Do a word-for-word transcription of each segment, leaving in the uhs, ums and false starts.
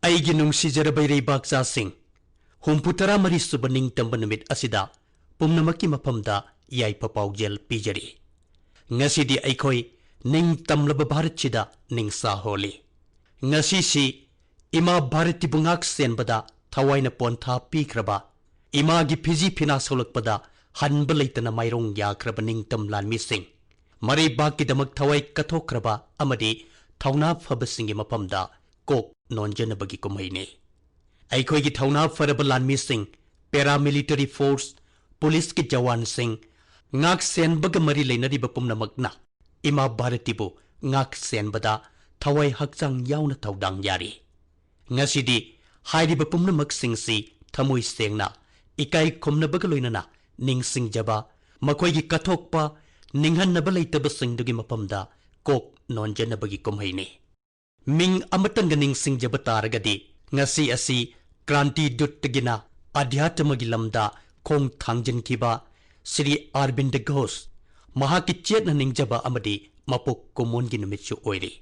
ꯑꯩꯒꯤ ꯅꯨꯡꯁꯤꯖꯔꯕ ꯏꯔꯩꯕꯥꯛꯆꯥꯁꯤꯡ, ꯍꯨꯝꯐꯨ ꯇꯔꯥ ꯃꯔꯤ ꯁꯨꯕ ꯅꯤꯡꯇꯝꯕ ꯅꯨꯃꯤꯠ ꯑꯁꯤꯗ ꯄꯨꯝꯅꯃꯛꯀꯤ ꯃꯐꯝꯗ ꯌꯥꯏꯐ ꯄꯥꯎꯖꯦꯜ ꯄꯤꯖꯔꯤ꯫ ꯉꯁꯤꯗꯤ ꯑꯩꯈꯣꯏ ꯅꯤꯡꯇꯝꯂꯕ ꯚꯥꯔꯠꯁꯤꯗ ꯅꯤꯡꯁꯥ ꯍꯣꯜꯂꯤ꯫ ꯉꯁꯤꯁꯤ ꯏꯃꯥ ꯚꯥꯔꯠꯇꯤꯕꯨ ꯉꯥꯛ ꯁꯦꯟꯕꯗ ꯊꯋꯥꯏꯅ ꯄꯣꯟꯊꯥ ꯄꯤꯈ꯭ꯔꯕ, ꯏꯃꯥꯒꯤ ꯐꯤꯖꯤ ꯐꯤꯅꯥ ꯁꯧꯂꯛꯄꯗ ꯍꯟꯕ ꯂꯩꯇꯅ ꯃꯥꯏꯔꯣꯡ ꯌꯥꯈ꯭ꯔꯕ ꯅꯤꯡꯇꯝ ꯂꯥꯟꯃꯤꯁꯤꯡ, ꯃꯔꯩꯕꯥꯛꯀꯤꯗꯃꯛ ꯊꯋꯥꯏ ꯀꯠꯊꯣꯛꯈ꯭ꯔꯕ ꯑꯃꯗꯤ ꯊꯧꯅꯥ ꯐꯕꯁꯤꯡꯒꯤ ꯃꯐꯝꯗ ꯀꯣꯛ ꯅꯣꯟꯖꯅꯕꯒꯤ ꯀꯨꯝꯍꯩꯅꯤ꯫ ꯑꯩꯈꯣꯏꯒꯤ ꯊꯧꯅꯥ ꯐꯔꯕ ꯂꯥꯟꯃꯤꯁꯤꯡ, ꯄꯦꯔꯥꯃꯤꯂꯤꯇꯔꯤ ꯐꯣꯔꯁ, ꯄꯨꯂꯤꯁꯀꯤ ꯖꯋꯥꯟꯁꯤꯡ, ꯉꯥꯛ ꯁꯦꯟꯕꯒ ꯃꯔꯤ ꯂꯩꯅꯔꯤꯕ ꯄꯨꯝꯅꯃꯛꯅ ꯏꯃꯥ ꯚꯥꯔꯇꯤꯕꯨ ꯉꯥꯛ ꯁꯦꯟꯕꯗ ꯊꯋꯥꯏ ꯍꯛꯆꯥꯡ ꯌꯥꯎꯅ ꯊꯧꯗꯥꯡ ꯌꯥꯔꯤ꯫ ꯉꯁꯤꯗꯤ ꯍꯥꯏꯔꯤꯕ ꯄꯨꯝꯅꯃꯛꯁꯤꯡꯁꯤ ꯊꯃꯣꯏ ꯁꯦꯡꯅ ꯏꯀꯥꯏ ꯈꯨꯝꯅꯕꯒ ꯂꯣꯏꯅꯅ ꯅꯤꯡꯁꯤꯡꯖꯕ, ꯃꯈꯣꯏꯒꯤ ꯀꯠꯊꯣꯛꯄ, ꯅꯤꯡꯍꯟꯅꯕ ꯂꯩꯇꯕꯁꯤꯡꯗꯨꯒꯤ ꯃꯐꯝꯗ ꯀꯣꯛ ꯅꯣꯟꯖꯅꯕꯒꯤ ꯀꯨꯝꯍꯩꯅꯤ꯫ ꯃꯤꯡ ꯑꯃꯇꯪꯒ ꯅꯤꯡꯁꯤꯡꯖꯕ ꯇꯥꯔꯒꯗꯤ, ꯉꯁꯤ ꯑꯁꯤ ꯀ꯭ꯔꯥꯟꯇꯤ ꯗꯨꯠꯇꯒꯤꯅ ꯑꯙ꯭ꯌꯥꯠꯃꯒꯤ ꯂꯝꯗ ꯈꯣꯡ ꯊꯥꯡꯖꯤꯟꯈꯤꯕ ꯁ꯭ꯔꯤ ꯑꯔꯕꯤꯟꯗ ꯘꯣꯁ, ꯃꯍꯥꯛꯀꯤ ꯆꯦꯠꯅ ꯅꯤꯡꯖꯕ ꯑꯃꯗꯤ ꯃꯄꯣꯛ ꯀꯨꯝꯑꯣꯟꯒꯤ ꯅꯨꯃꯤꯠꯁꯨ ꯑꯣꯏꯔꯤ꯫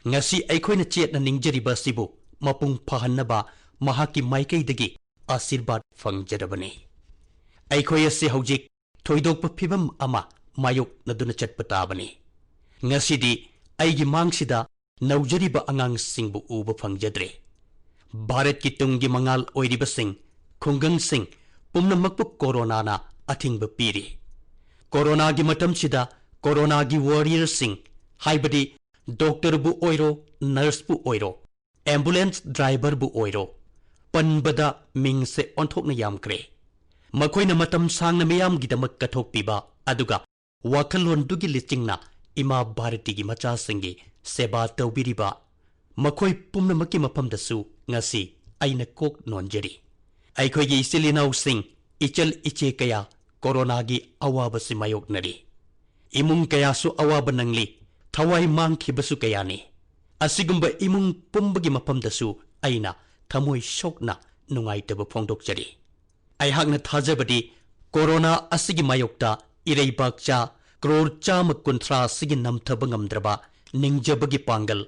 ꯉꯁꯤ ꯑꯩꯈꯣꯏꯅ ꯆꯦꯠꯅ ꯅꯤꯡꯖꯔꯤꯕ ꯑꯁꯤꯕꯨ ꯃꯄꯨꯡ ꯐꯥꯍꯟꯅꯕ ꯃꯍꯥꯛꯀꯤ ꯃꯥꯏꯀꯩꯗꯒꯤ ꯑꯥꯁꯤꯔꯕꯥꯗ ꯐꯪꯖꯔꯕꯅꯤ꯫ ꯑꯩꯈꯣꯏ ꯑꯁꯤ ꯍꯧꯖꯤꯛ ꯊꯣꯏꯗꯣꯛꯄ ꯐꯤꯚꯝ ꯑꯃ ꯃꯥꯌꯣꯛꯅꯗꯨꯅ ꯆꯠꯄ ꯇꯥꯕꯅꯤ꯫ ꯉꯁꯤꯗꯤ ꯑꯩꯒꯤ ꯃꯥꯡꯁꯤꯗ ꯅꯧꯖꯔꯤꯕ ꯑꯉꯥꯡꯁꯤꯡꯕꯨ ꯎꯕ ꯐꯪꯖꯗ꯭ꯔꯦ꯫ ꯚꯥꯔꯠꯀꯤ ꯇꯨꯡꯒꯤ ꯃꯉꯥꯜ ꯑꯣꯏꯔꯤꯕꯁꯤꯡ, ꯈꯨꯡꯒꯪꯁꯤꯡ ꯄꯨꯝꯅꯃꯛꯄꯨ ꯀꯣꯔꯣꯅꯥꯅ ꯑꯊꯤꯡꯕ ꯄꯤꯔꯤ꯫ ꯀꯣꯔꯣꯅꯥꯒꯤ ꯃꯇꯝꯁꯤꯗ ꯀꯣꯔꯣꯅꯥꯒꯤ ꯋꯥꯔꯤꯌꯔꯁꯤꯡ, ꯍꯥꯏꯕꯗꯤ ꯗꯣꯛꯇꯔꯕꯨ ꯑꯣꯏꯔꯣ, ꯅꯔꯁꯄꯨ ꯑꯣꯏꯔꯣ, ꯑꯦꯝꯕꯨꯂꯦꯟꯁ ꯗ꯭ꯔꯥꯏꯚꯔꯕꯨ ꯑꯣꯏꯔꯣ, ꯄꯟꯕꯗ ꯃꯤꯡꯁꯦ ꯑꯣꯟꯊꯣꯛꯅ ꯌꯥꯝꯈ꯭ꯔꯦ꯫ ꯃꯈꯣꯏꯅ ꯃꯇꯝ ꯁꯥꯡꯅ ꯃꯤꯌꯥꯝꯒꯤꯗꯃꯛ ꯀꯠꯊꯣꯛꯄꯤꯕ, ꯑꯗꯨꯒ ꯋꯥꯈꯜꯂꯣꯟꯗꯨꯒꯤ ꯂꯤꯆꯤꯡꯅ ꯏꯃꯥ ꯚꯥꯔꯇꯤꯒꯤ ꯃꯆꯥꯁꯤꯡꯒꯤ ꯁꯦꯕꯥ ꯇꯧꯕꯤꯔꯤꯕ ꯃꯈꯣꯏ ꯄꯨꯝꯅꯃꯛꯀꯤ ꯃꯐꯝꯗꯁꯨ ꯉꯁꯤ ꯑꯩꯅ ꯀꯣꯛ ꯅꯣꯟꯖꯔꯤ꯫ ꯑꯩꯈꯣꯏꯒꯤ ꯏꯆꯤꯜ ꯏꯅꯥꯎꯁꯤꯡ, ꯏꯆꯜ ꯏꯆꯦ ꯀꯌꯥ ꯀꯣꯔꯣꯅꯥꯒꯤ ꯑꯋꯥꯕꯁꯤ ꯃꯥꯌꯣꯛꯅꯔꯤ꯫ ꯏꯃꯨꯡ ꯀꯌꯥꯁꯨ ꯑꯋꯥꯕ ꯅꯪꯂꯤ, ꯊꯋꯥꯏ ꯃꯥꯡꯈꯤꯕꯁꯨ ꯀꯌꯥꯅꯤ꯫ ꯑꯁꯤꯒꯨꯝꯕ ꯏꯃꯨꯡ ꯄꯨꯝꯕꯒꯤ ꯃꯐꯝꯗꯁꯨ ꯑꯩꯅ ꯊꯃꯣꯏ ꯁꯣꯛꯅ ꯅꯨꯡꯉꯥꯏꯇꯕ ꯐꯣꯡꯗꯣꯛꯆꯔꯤ꯫ ꯑꯩꯍꯥꯛꯅ ꯊꯥꯖꯕꯗꯤ ꯀꯣꯔꯣꯅꯥ ꯑꯁꯤꯒꯤ ꯃꯥꯌꯣꯛꯇ ꯏꯔꯩꯕꯥꯛꯆꯥ ꯀ꯭ꯔꯣꯔ ꯆꯥꯝꯃ ꯀꯨꯟꯊ꯭ꯔꯥ ꯑꯁꯤꯒꯤ ꯅꯝꯊꯕ ꯉꯝꯗ꯭ꯔꯕ ꯅꯤꯡꯖꯕꯒꯤ ꯄꯥꯡꯒꯜ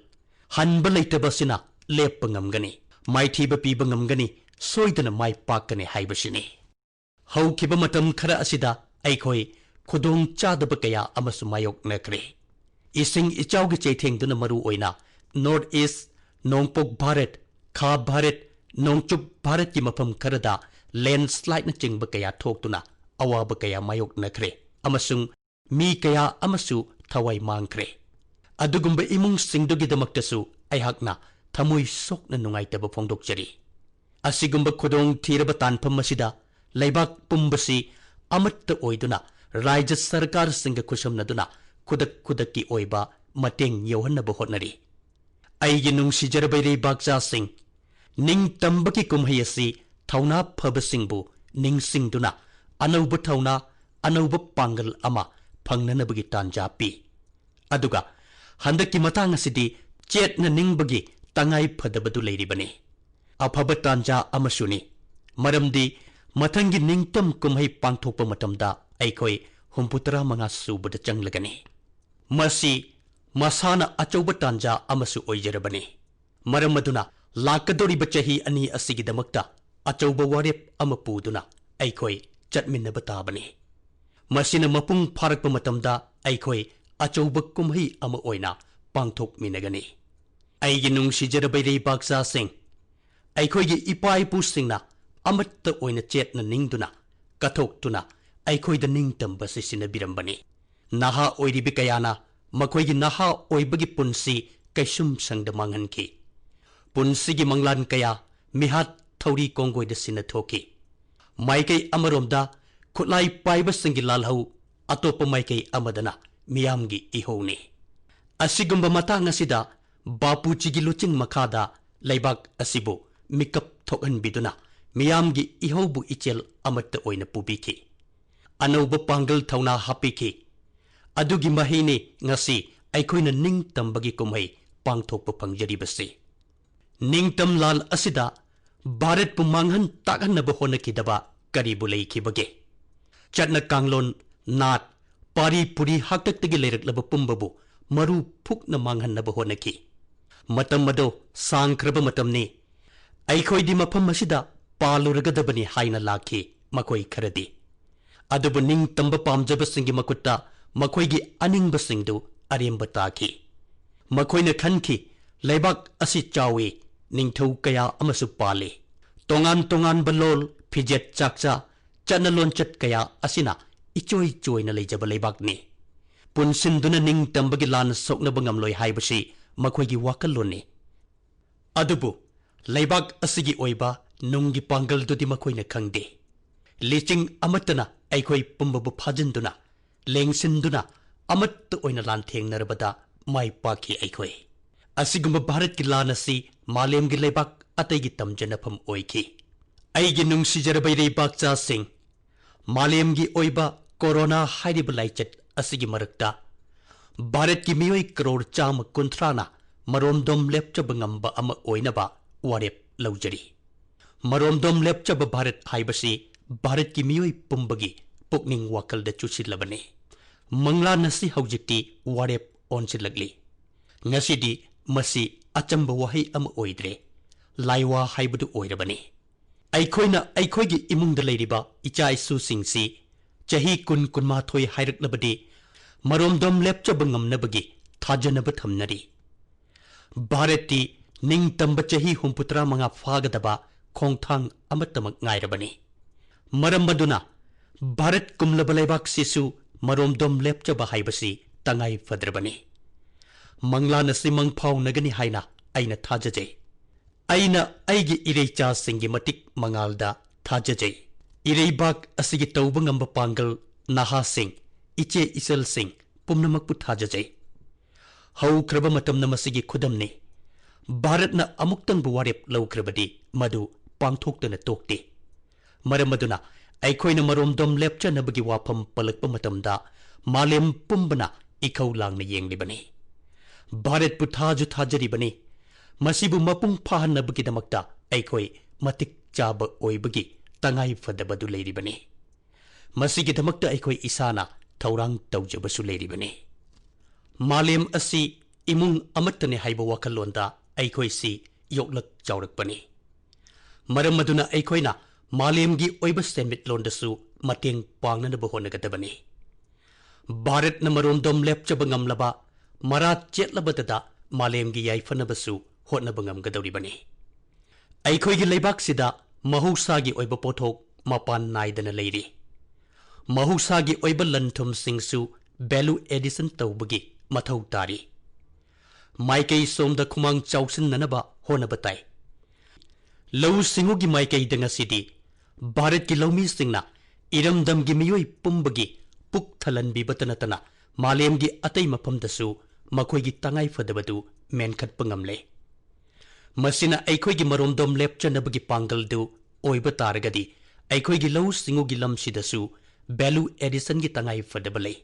ꯍꯟꯕ ꯂꯩꯇꯕ ꯑꯁꯤꯅ ꯂꯦꯞꯄ ꯉꯝꯒꯅꯤ꯫ ꯃꯥꯏꯊꯤꯕ ꯄꯤꯕ ꯉꯝꯒꯅꯤ, ꯁꯣꯏꯗꯅ ꯃꯥꯏ ꯄꯥꯛꯀꯅꯤ ꯍꯥꯏꯕꯁꯤꯅꯤ꯫ ꯍꯧꯈꯤꯕ ꯃꯇꯝ ꯈꯔ ꯑꯁꯤꯗ ꯑꯩꯈꯣꯏ ꯈꯨꯗꯣꯡ ꯆꯥꯗꯕ ꯀꯌꯥ ꯑꯃꯁꯨ ꯃꯥꯌꯣꯛꯅꯈ꯭ꯔꯦ꯫ ꯏꯁꯤꯡ ꯏꯆꯥꯎꯒꯤ ꯆꯩꯊꯦꯡꯗꯨꯅ ꯃꯔꯨ ꯑꯣꯏꯅ North East, ꯅꯣꯡꯄꯣꯛ ꯚꯥꯔꯠ, ꯈꯥ ꯚꯥꯔꯠ, ꯅꯣꯡꯆꯨꯞ ꯚꯥꯔꯠꯀꯤ ꯃꯐꯝ ꯈꯔꯗ ꯂꯦꯟꯁ꯭ꯂꯥꯏꯗꯅꯆꯤꯡꯕ ꯀꯌꯥ ꯊꯣꯛꯇꯨꯅ ꯑꯋꯥꯕ ꯀꯌꯥ ꯃꯥꯌꯣꯛꯅꯈ꯭ꯔꯦ ꯑꯃꯁꯨꯡ ꯃꯤ ꯀꯌꯥ ꯑꯃꯁꯨ ꯊꯋꯥꯏ ꯃꯥꯡꯈ꯭ꯔꯦ꯫ ꯑꯗꯨꯒꯨꯝꯕ ꯏꯃꯨꯡꯁꯤꯡꯗꯨꯒꯤꯗꯃꯛꯇꯁꯨ ꯑꯩꯍꯥꯛꯅ ꯊꯃꯣꯏ ꯁꯣꯛꯅ ꯅꯨꯡꯉꯥꯏꯇꯕ ꯐꯣꯡꯗꯣꯛꯆꯔꯤ꯫ ꯑꯁꯤꯒꯨꯝꯕ ꯈꯨꯗꯣꯡ ꯊꯤꯔꯕ ꯇꯥꯟꯐꯝ ꯑꯁꯤꯗ ꯂꯩꯕꯥꯛ ꯄꯨꯝꯕꯁꯤ ꯑꯃꯠꯇ ꯑꯣꯏꯗꯨꯅ ꯔꯥꯖ꯭ꯌ ꯁꯔꯀꯥꯔꯁꯤꯡꯒ ꯈꯨꯠꯁꯝꯅꯗꯨꯅ ꯈꯨꯗꯛ ꯈꯨꯗꯛꯀꯤ ꯑꯣꯏꯕ ꯃꯇꯦꯡ ꯌꯧꯍꯟꯅꯕ ꯍꯣꯠꯅꯔꯤ꯫ ꯑꯩꯒꯤ ꯅꯨꯡꯁꯤꯖꯔꯕ ꯏꯔꯩꯕꯥꯛꯆꯥꯁꯤꯡ, ꯅꯤꯡꯇꯝꯕꯒꯤ ꯀꯨꯝꯍꯩ ꯑꯁꯤ ꯊꯧꯅꯥ ꯐꯕꯁꯤꯡꯕꯨ ꯅꯤꯡꯁꯤꯡꯗꯨꯅ ꯑꯅꯧꯕ ꯊꯧꯅꯥ, ꯑꯅꯧꯕ ꯄꯥꯡꯒꯜ ꯑꯃ ꯐꯪꯅꯅꯕꯒꯤ ꯇꯥꯟꯖꯥ ꯄꯤ꯫ ꯑꯗꯨꯒ ꯍꯟꯗꯛꯀꯤ ꯃꯇꯥꯡ ꯑꯁꯤꯗꯤ ꯆꯦꯠꯅ ꯅꯤꯡꯕꯒꯤ ꯇꯉꯥꯏ ꯐꯗꯕꯗꯨ ꯂꯩꯔꯤꯕꯅꯤ꯫ ꯑꯐꯕ ꯇꯥꯟꯖꯥ ꯑꯃꯁꯨꯅꯤ, ꯃꯔꯝꯗꯤ ꯃꯊꯪꯒꯤ ꯅꯤꯡꯇꯝ ꯀꯨꯝꯍꯩ ꯄꯥꯡꯊꯣꯛꯄ ꯃꯇꯝꯗ ꯑꯩꯈꯣꯏ ꯍꯨꯝꯐꯨꯇꯔꯥ ꯃꯉꯥ ꯁꯨꯕꯗ ꯆꯪꯂꯒꯅꯤ꯫ ꯃꯁꯤ ꯃꯁꯥꯅ ꯑꯆꯧꯕ ꯇꯥꯟꯖꯥ ꯑꯃꯁꯨ ꯑꯣꯏꯖꯔꯕꯅꯤ꯫ ꯃꯔꯝ ꯑꯗꯨꯅ ꯂꯥꯛꯀꯗꯧꯔꯤꯕ ꯆꯍꯤ ꯑꯅꯤ ꯑꯁꯤꯒꯤꯗꯃꯛꯇ ꯑꯆꯧꯕ ꯋꯥꯔꯦꯞ ꯑꯃ ꯄꯨꯗꯨꯅ ꯑꯩꯈꯣꯏ ꯆꯠꯃꯤꯟꯅꯕ ꯇꯥꯕꯅꯤ꯫ ꯃꯁꯤꯅ ꯃꯄꯨꯡ ꯐꯥꯔꯛꯄ ꯃꯇꯝꯗ ꯑꯩꯈꯣꯏ ꯑꯆꯧꯕ ꯀꯨꯝꯍꯩ ꯑꯃ ꯑꯣꯏꯅ ꯄꯥꯡꯊꯣꯛꯃꯤꯟꯅꯒꯅꯤ꯫ ꯑꯩꯒꯤ ꯅꯨꯡꯁꯤꯖꯔꯕ ꯏꯔꯩꯕꯥꯛꯆꯥꯁꯤꯡ, ꯑꯩꯈꯣꯏꯒꯤ ꯏꯄꯥ ꯏꯄꯨꯁꯤꯡꯅ ꯑꯃꯠꯇ ꯑꯣꯏꯅ ꯆꯦꯠꯅ ꯅꯤꯡꯗꯨꯅ, ꯀꯠꯊꯣꯛꯇꯨꯅ ꯑꯩꯈꯣꯏꯗ ꯅꯤꯡꯇꯝꯕ ꯁꯤꯖꯤꯟꯅꯕꯤꯔꯝꯕꯅꯤ꯫ ꯅꯍꯥ ꯑꯣꯏꯔꯤꯕ ꯀꯌꯥꯅ ꯃꯈꯣꯏꯒꯤ ꯅꯍꯥ ꯑꯣꯏꯕꯒꯤ ꯄꯨꯟꯁꯤ ꯀꯩꯁꯨꯝꯁꯪꯗ ꯃꯥꯡꯍꯟꯈꯤ꯫ ꯄꯨꯟꯁꯤꯒꯤ ꯃꯪꯂꯥꯟ ꯀꯌꯥ ꯃꯤꯍꯥꯠ ꯊꯧꯔꯤ ꯀꯣꯡꯒꯣꯏꯗ ꯁꯤꯟꯅ ꯊꯣꯛꯈꯤ꯫ ꯃꯥꯏꯀꯩ ꯑꯃꯔꯣꯝꯗ ꯈꯨꯠꯂꯥꯏ ꯄꯥꯏꯕꯁꯤꯡꯒꯤ ꯂꯥꯜꯍꯧ, ꯑꯇꯣꯞꯄ ꯃꯥꯏꯀꯩ ꯑꯃꯗꯅ ꯃꯤꯌꯥꯝꯒꯤ ꯏꯍꯧꯅꯤ꯫ ꯑꯁꯤꯒꯨꯝꯕ ꯃꯇꯥꯡ ꯑꯁꯤꯗ ꯕꯥꯄꯨꯖꯤꯒꯤ ꯂꯨꯆꯤꯡ ꯃꯈꯥꯗ ꯂꯩꯕꯥꯛ ꯑꯁꯤꯕꯨ ꯃꯤꯀꯞ ꯊꯣꯛꯍꯟꯕꯤꯗꯨꯅ ꯃꯤꯌꯥꯝꯒꯤ ꯏꯍꯧꯕꯨ ꯏꯆꯦꯜ ꯑꯃꯠꯇ ꯑꯣꯏꯅ ꯄꯨꯕꯤꯈꯤ꯫ ꯑꯅꯧꯕ ꯄꯥꯡꯒꯜ ꯊꯧꯅꯥ ꯍꯥꯞꯄꯤꯈꯤ꯫ ꯑꯗꯨꯒꯤ ꯃꯍꯩꯅꯤ ꯉꯁꯤ ꯑꯩꯈꯣꯏꯅ ꯅꯤꯡꯇꯝꯕꯒꯤ ꯀꯨꯝꯍꯩ ꯄꯥꯡꯊꯣꯛꯄ ꯐꯪꯖꯔꯤꯕꯁꯤ꯫ ꯅꯤꯡꯇꯝ ꯂꯥꯜ ꯑꯁꯤꯗ ꯚꯥꯔꯠꯄꯨ ꯃꯥꯡꯍꯟ ꯇꯥꯛꯍꯟꯅꯕ ꯍꯣꯠꯅꯈꯤꯗꯕ ꯀꯔꯤꯕꯨ ꯂꯩꯈꯤꯕꯒꯦ? ꯆꯠꯅ ꯀꯥꯡꯂꯣꯟ, ꯅꯥꯠ, ꯄꯥꯔꯤ ꯄꯨꯔꯤ ꯍꯥꯛꯇꯛꯇꯒꯤ ꯂꯩꯔꯛꯂꯕ ꯄꯨꯝꯕꯕꯨ ꯃꯔꯨ ꯐꯨꯛꯅ ꯃꯥꯡꯍꯟꯅꯕ ꯍꯣꯠꯅꯈꯤ꯫ ꯃꯇꯝ ꯑꯗꯨ ꯁꯥꯡꯈ꯭ꯔꯕ ꯃꯇꯝꯅꯤ꯫ "ꯑꯩꯈꯣꯏꯗꯤ ꯃꯐꯝ ꯑꯁꯤꯗ ꯄꯥꯜꯂꯨꯔꯒꯗꯕꯅꯤ" ꯍꯥꯏꯅ ꯂꯥꯛꯈꯤ ꯃꯈꯣꯏ ꯈꯔꯗꯤ꯫ ꯑꯗꯨꯕꯨ ꯅꯤꯡꯇꯝꯕ ꯄꯥꯝꯖꯕꯁꯤꯡꯒꯤ ꯃꯈꯨꯠꯇ ꯃꯈꯣꯏꯒꯤ ꯑꯅꯤꯡꯕꯁꯤꯡꯗꯨ ꯑꯔꯦꯝꯕ ꯇꯥꯈꯤ꯫ ꯃꯈꯣꯏꯅ ꯈꯟꯈꯤ, "ꯂꯩꯕꯥꯛ ꯑꯁꯤ ꯆꯥꯎꯏ, ꯅꯤꯡꯊꯧ ꯀꯌꯥ ꯑꯃꯁꯨ ꯄꯥꯜꯂꯤ, ꯇꯣꯉꯥꯟ ꯇꯣꯉꯥꯟꯕ ꯂꯣꯜ, ꯐꯤꯖꯦꯠ ꯆꯥꯛꯆꯥ, ꯆꯠꯅ ꯂꯣꯟꯆꯠ ꯀꯌꯥ ꯑꯁꯤꯅ ꯏꯆꯣꯏ ꯆꯣꯏꯅ ꯂꯩꯖꯕ ꯂꯩꯕꯥꯛꯅꯤ꯫ ꯄꯨꯟꯁꯤꯟꯗꯨꯅ ꯅꯤꯡꯇꯝꯕꯒꯤ ꯂꯥꯟ ꯁꯣꯛꯅꯕ ꯉꯝꯂꯣꯏ" ꯍꯥꯏꯕꯁꯤ ꯃꯈꯣꯏꯒꯤ ꯋꯥꯈꯜꯂꯣꯟꯅꯤ꯫ ꯑꯗꯨꯕꯨ ꯂꯩꯕꯥꯛ ꯑꯁꯤꯒꯤ ꯑꯣꯏꯕ ꯅꯨꯡꯒꯤ ꯄꯥꯡꯒꯜꯗꯨꯗꯤ ꯃꯈꯣꯏꯅ ꯈꯪꯗꯦ꯫ ꯂꯤꯆꯤꯡ ꯑꯃꯠꯇꯅ ꯑꯩꯈꯣꯏ ꯄꯨꯝꯕꯕꯨ ꯐꯥꯖꯤꯟꯗꯨꯅ, ꯂꯦꯡꯁꯤꯟꯗꯨꯅ ꯑꯃꯠꯇ ꯑꯣꯏꯅ ꯂꯥꯟꯊꯦꯡꯅꯔꯕꯗ ꯃꯥꯏ ꯄꯥꯛꯈꯤ ꯑꯩꯈꯣꯏ꯫ ꯑꯁꯤꯒꯨꯝꯕ ꯚꯥꯔꯠꯀꯤ ꯂꯥꯟ ꯑꯁꯤ ꯃꯥꯂꯦꯝꯒꯤ ꯂꯩꯕꯥꯛ ꯑꯇꯩꯒꯤ ꯇꯝꯖꯅꯐꯝ ꯑꯣꯏꯈꯤ꯫ ꯑꯩꯒꯤ ꯅꯨꯡꯁꯤꯖꯔꯕ ꯏꯔꯩꯕꯥꯛꯆꯥꯁꯤꯡ, ꯃꯥꯂꯦꯝꯒꯤ ꯑꯣꯏꯕ ꯀꯣꯔꯣꯅꯥ ꯍꯥꯏꯔꯤꯕ ꯂꯥꯏꯆꯠ ꯑꯁꯤꯒꯤ ꯃꯔꯛꯇ ꯚꯥꯔꯠꯀꯤ ꯃꯤꯑꯣꯏ ꯀꯔꯣꯔ ꯆꯥꯝꯃ ꯀꯨꯟꯊ꯭ꯔꯥꯅ ꯃꯔꯣꯝꯗꯣꯝ ꯂꯦꯞꯆꯕ ꯉꯝꯕ ꯑꯃ ꯑꯣꯏꯅꯕ ꯋꯥꯔꯦꯞ ꯂꯧꯖꯔꯤ꯫ ꯃꯔꯣꯝꯗꯣꯝ ꯂꯦꯞꯆꯕ ꯚꯥꯔꯠ ꯍꯥꯏꯕꯁꯤ ꯚꯥꯔꯠꯀꯤ ꯃꯤꯑꯣꯏ ꯄꯨꯝꯕꯒꯤ ꯄꯨꯛꯅꯤꯡ ꯋꯥꯈꯜꯗ ꯆꯨꯁꯤꯜꯂꯕꯅꯤ꯫ ꯃꯪꯂꯥꯟ ꯑꯁꯤ ꯍꯧꯖꯤꯛꯇꯤ ꯋꯥꯔꯦꯞ ꯑꯣꯟꯁꯤꯜꯂꯛꯂꯤ꯫ ꯉꯁꯤꯗꯤ ꯃꯁꯤ ꯑꯆꯝꯕ ꯋꯥꯍꯩ ꯑꯃ ꯑꯣꯏꯗ꯭ꯔꯦ, ꯂꯥꯏꯋꯥ ꯍꯥꯏꯕꯗꯨ ꯑꯣꯏꯔꯕꯅꯤ꯫ ꯑꯩꯈꯣꯏꯅ ꯑꯩꯈꯣꯏꯒꯤ ꯏꯃꯨꯡꯗ ꯂꯩꯔꯤꯕ ꯏꯆꯥ ꯏꯁꯨꯁꯤꯡꯁꯤ ꯆꯍꯤ ꯀꯨꯟ, ꯀꯨꯟꯃꯥꯊꯣꯏ ꯍꯥꯏꯔꯛꯂꯕꯗꯤ ꯃꯔꯣꯝꯗꯣꯝ ꯂꯦꯞꯆꯕ ꯉꯝꯅꯕꯒꯤ ꯊꯥꯖꯅꯕ ꯊꯝꯅꯔꯤ꯫ ꯚꯥꯔꯠꯇꯤ ꯅꯤꯡꯇꯝꯕ ꯆꯍꯤ ꯍꯨꯝꯐꯨꯇꯔꯥ ꯃꯉꯥ ꯐꯥꯒꯗꯕ ꯈꯣꯡꯊꯥꯡ ꯑꯃꯠꯇꯃꯛ ꯉꯥꯏꯔꯕꯅꯤ꯫ ꯃꯔꯝ ꯑꯗꯨꯅ ꯚꯥꯔꯠ ꯀꯨꯝꯂꯕ ꯂꯩꯕꯥꯛꯁꯤꯁꯨ ꯃꯔꯣꯝꯗꯣꯝ ꯂꯦꯞꯆꯕ ꯍꯥꯏꯕꯁꯤ ꯇꯉꯥꯏ ꯐꯗ꯭ꯔꯕꯅꯤ꯫ ꯃꯪꯂꯥꯟ ꯑꯁꯤ ꯃꯪꯐꯥꯎꯅꯒꯅꯤ ꯍꯥꯏꯅ ꯑꯩꯅ ꯊꯥꯖꯖꯩ꯫ ꯑꯩꯅ ꯑꯩꯒꯤ ꯏꯔꯩꯆꯥꯁꯤꯡꯒꯤ ꯃꯇꯤꯛ ꯃꯉꯥꯜꯗ ꯊꯥꯖꯖꯩ꯫ ꯏꯔꯩꯕꯥꯛ ꯑꯁꯤꯒꯤ ꯇꯧꯕ ꯉꯝꯕ ꯄꯥꯡꯒꯜ, ꯅꯍꯥꯁꯤꯡ, ꯏꯆꯦ ꯏꯆꯜꯁꯤꯡ ꯄꯨꯝꯅꯃꯛꯄꯨ ꯊꯥꯖꯖꯩ꯫ ꯍꯧꯈ꯭ꯔꯕ ꯃꯇꯝꯅ ꯃꯁꯤꯒꯤ ꯈꯨꯗꯝꯅꯤ꯫ ꯚꯥꯔꯠꯅ ꯑꯃꯨꯛꯇꯪꯕꯨ ꯋꯥꯔꯦꯞ ꯂꯧꯈ꯭ꯔꯕꯗꯤ ꯃꯗꯨ ꯄꯥꯡꯊꯣꯛꯇꯅ ꯇꯣꯛꯇꯦ꯫ ꯃꯔꯝ ꯑꯗꯨꯅ ꯑꯩꯈꯣꯏꯅ ꯃꯔꯣꯝꯗꯣꯝ ꯂꯦꯞꯆꯅꯕꯒꯤ ꯋꯥꯐꯝ ꯄꯜꯂꯛꯄ ꯃꯇꯝꯗ ꯃꯥꯂꯦꯝ ꯄꯨꯝꯕꯅ ꯏꯈꯧ ꯂꯥꯡꯅ ꯌꯦꯡꯂꯤꯕꯅꯤ꯫ ꯚꯥꯔꯠꯄꯨ ꯊꯥꯖꯨ ꯊꯥꯖꯔꯤꯕꯅꯤ꯫ ꯃꯁꯤꯕꯨ ꯃꯄꯨꯡ ꯐꯥꯍꯟꯅꯕꯒꯤꯗꯃꯛꯇ ꯑꯩꯈꯣꯏ ꯃꯇꯤꯛ ꯆꯥꯕ ꯑꯣꯏꯕꯒꯤ ꯇꯉꯥꯏ ꯐꯗꯕꯗꯨ ꯂꯩꯔꯤꯕꯅꯤ꯫ ꯃꯁꯤꯒꯤꯗꯃꯛꯇ ꯑꯩꯈꯣꯏ ꯏꯁꯥꯅ ꯊꯧꯔꯥꯡ ꯇꯧꯖꯕꯁꯨ ꯂꯩꯔꯤꯕꯅꯤ꯫ ꯃꯥꯂꯦꯝ ꯑꯁꯤ ꯏꯃꯨꯡ ꯑꯃꯠꯇꯅꯤ ꯍꯥꯏꯕ ꯋꯥꯈꯜꯂꯣꯟꯗ ꯑꯩꯈꯣꯏꯁꯤ ꯌꯣꯛꯂꯛ ꯆꯥꯎꯔꯛꯄꯅꯤ꯫ ꯃꯔꯝ ꯑꯗꯨꯅ ꯑꯩꯈꯣꯏꯅ ꯃꯥꯂꯦꯝꯒꯤ ꯑꯣꯏꯕ ꯁꯦꯟꯃꯤꯠꯂꯣꯟꯗꯁꯨ ꯃꯇꯦꯡ ꯄꯥꯡꯅꯅꯕ ꯍꯣꯠꯅꯒꯗꯕꯅꯤ꯫ ꯚꯥꯔꯠꯅ ꯃꯔꯣꯝꯗꯣꯝ ꯂꯦꯞꯆꯕ ꯉꯝꯂꯕ, ꯃꯔꯥ ꯆꯦꯠꯂꯕꯗꯗ ꯃꯥꯂꯦꯝꯒꯤ ꯌꯥꯏꯐꯅꯕꯁꯨ ꯍꯣꯠꯅꯕ ꯉꯝꯒꯗꯧꯔꯤꯕꯅꯤ꯫ ꯑꯩꯈꯣꯏꯒꯤ ꯂꯩꯕꯥꯛꯁꯤꯗ ꯃꯍꯧꯁꯥꯒꯤ ꯑꯣꯏꯕ ꯄꯣꯠꯊꯣꯛ ꯃꯄꯥꯟ ꯅꯥꯏꯗꯅ ꯂꯩꯔꯤ꯫ ꯃꯍꯧꯁꯥꯒꯤ ꯑꯣꯏꯕ ꯂꯟ ꯊꯨꯝꯁꯤꯡꯁꯨ value addition ꯇꯧꯕꯒꯤ ꯃꯊꯧ ꯇꯥꯔꯤ꯫ ꯃꯥꯏꯀꯩ ꯁꯣꯝꯗ ꯈꯨꯃꯥꯡ ꯆꯥꯎꯁꯤꯟꯅꯅꯕ ꯍꯣꯠꯅꯕ ꯇꯥꯏ꯫ ꯂꯧꯎ ꯁꯤꯡꯎꯒꯤ ꯃꯥꯏꯀꯩꯗ ꯉꯁꯤꯗꯤ ꯚꯥꯔꯠꯀꯤ ꯂꯧꯃꯤꯁꯤꯡꯅ ꯏꯔꯝꯗꯝꯒꯤ ꯃꯤꯑꯣꯏ ꯄꯨꯝꯕꯒꯤ ꯄꯨꯛ ꯊꯜꯍꯟꯕꯤꯕꯇ ꯅꯠꯇꯅ ꯃꯥꯂꯦꯝꯒꯤ ꯑꯇꯩ ꯃꯐꯝꯗꯁꯨ ꯃꯈꯣꯏꯒꯤ ꯇꯉꯥꯏ ꯐꯗꯕꯗꯨ ꯃꯦꯟꯈꯠꯄ ꯉꯝꯂꯦ꯫ ꯃꯁꯤꯅ ꯑꯩꯈꯣꯏꯒꯤ ꯃꯔꯣꯝꯗꯣꯝ ꯂꯦꯞꯆꯅꯕꯒꯤ ꯄꯥꯡꯒꯜꯗꯨ ꯑꯣꯏꯕ ꯇꯥꯔꯒꯗꯤ ꯑꯩꯈꯣꯏꯒꯤ ꯂꯧꯎ ꯁꯤꯡꯎꯒꯤ ꯂꯝꯁꯤꯗꯁꯨ value additionꯒꯤ ꯇꯉꯥꯏ ꯐꯗꯕ ꯂꯩ꯫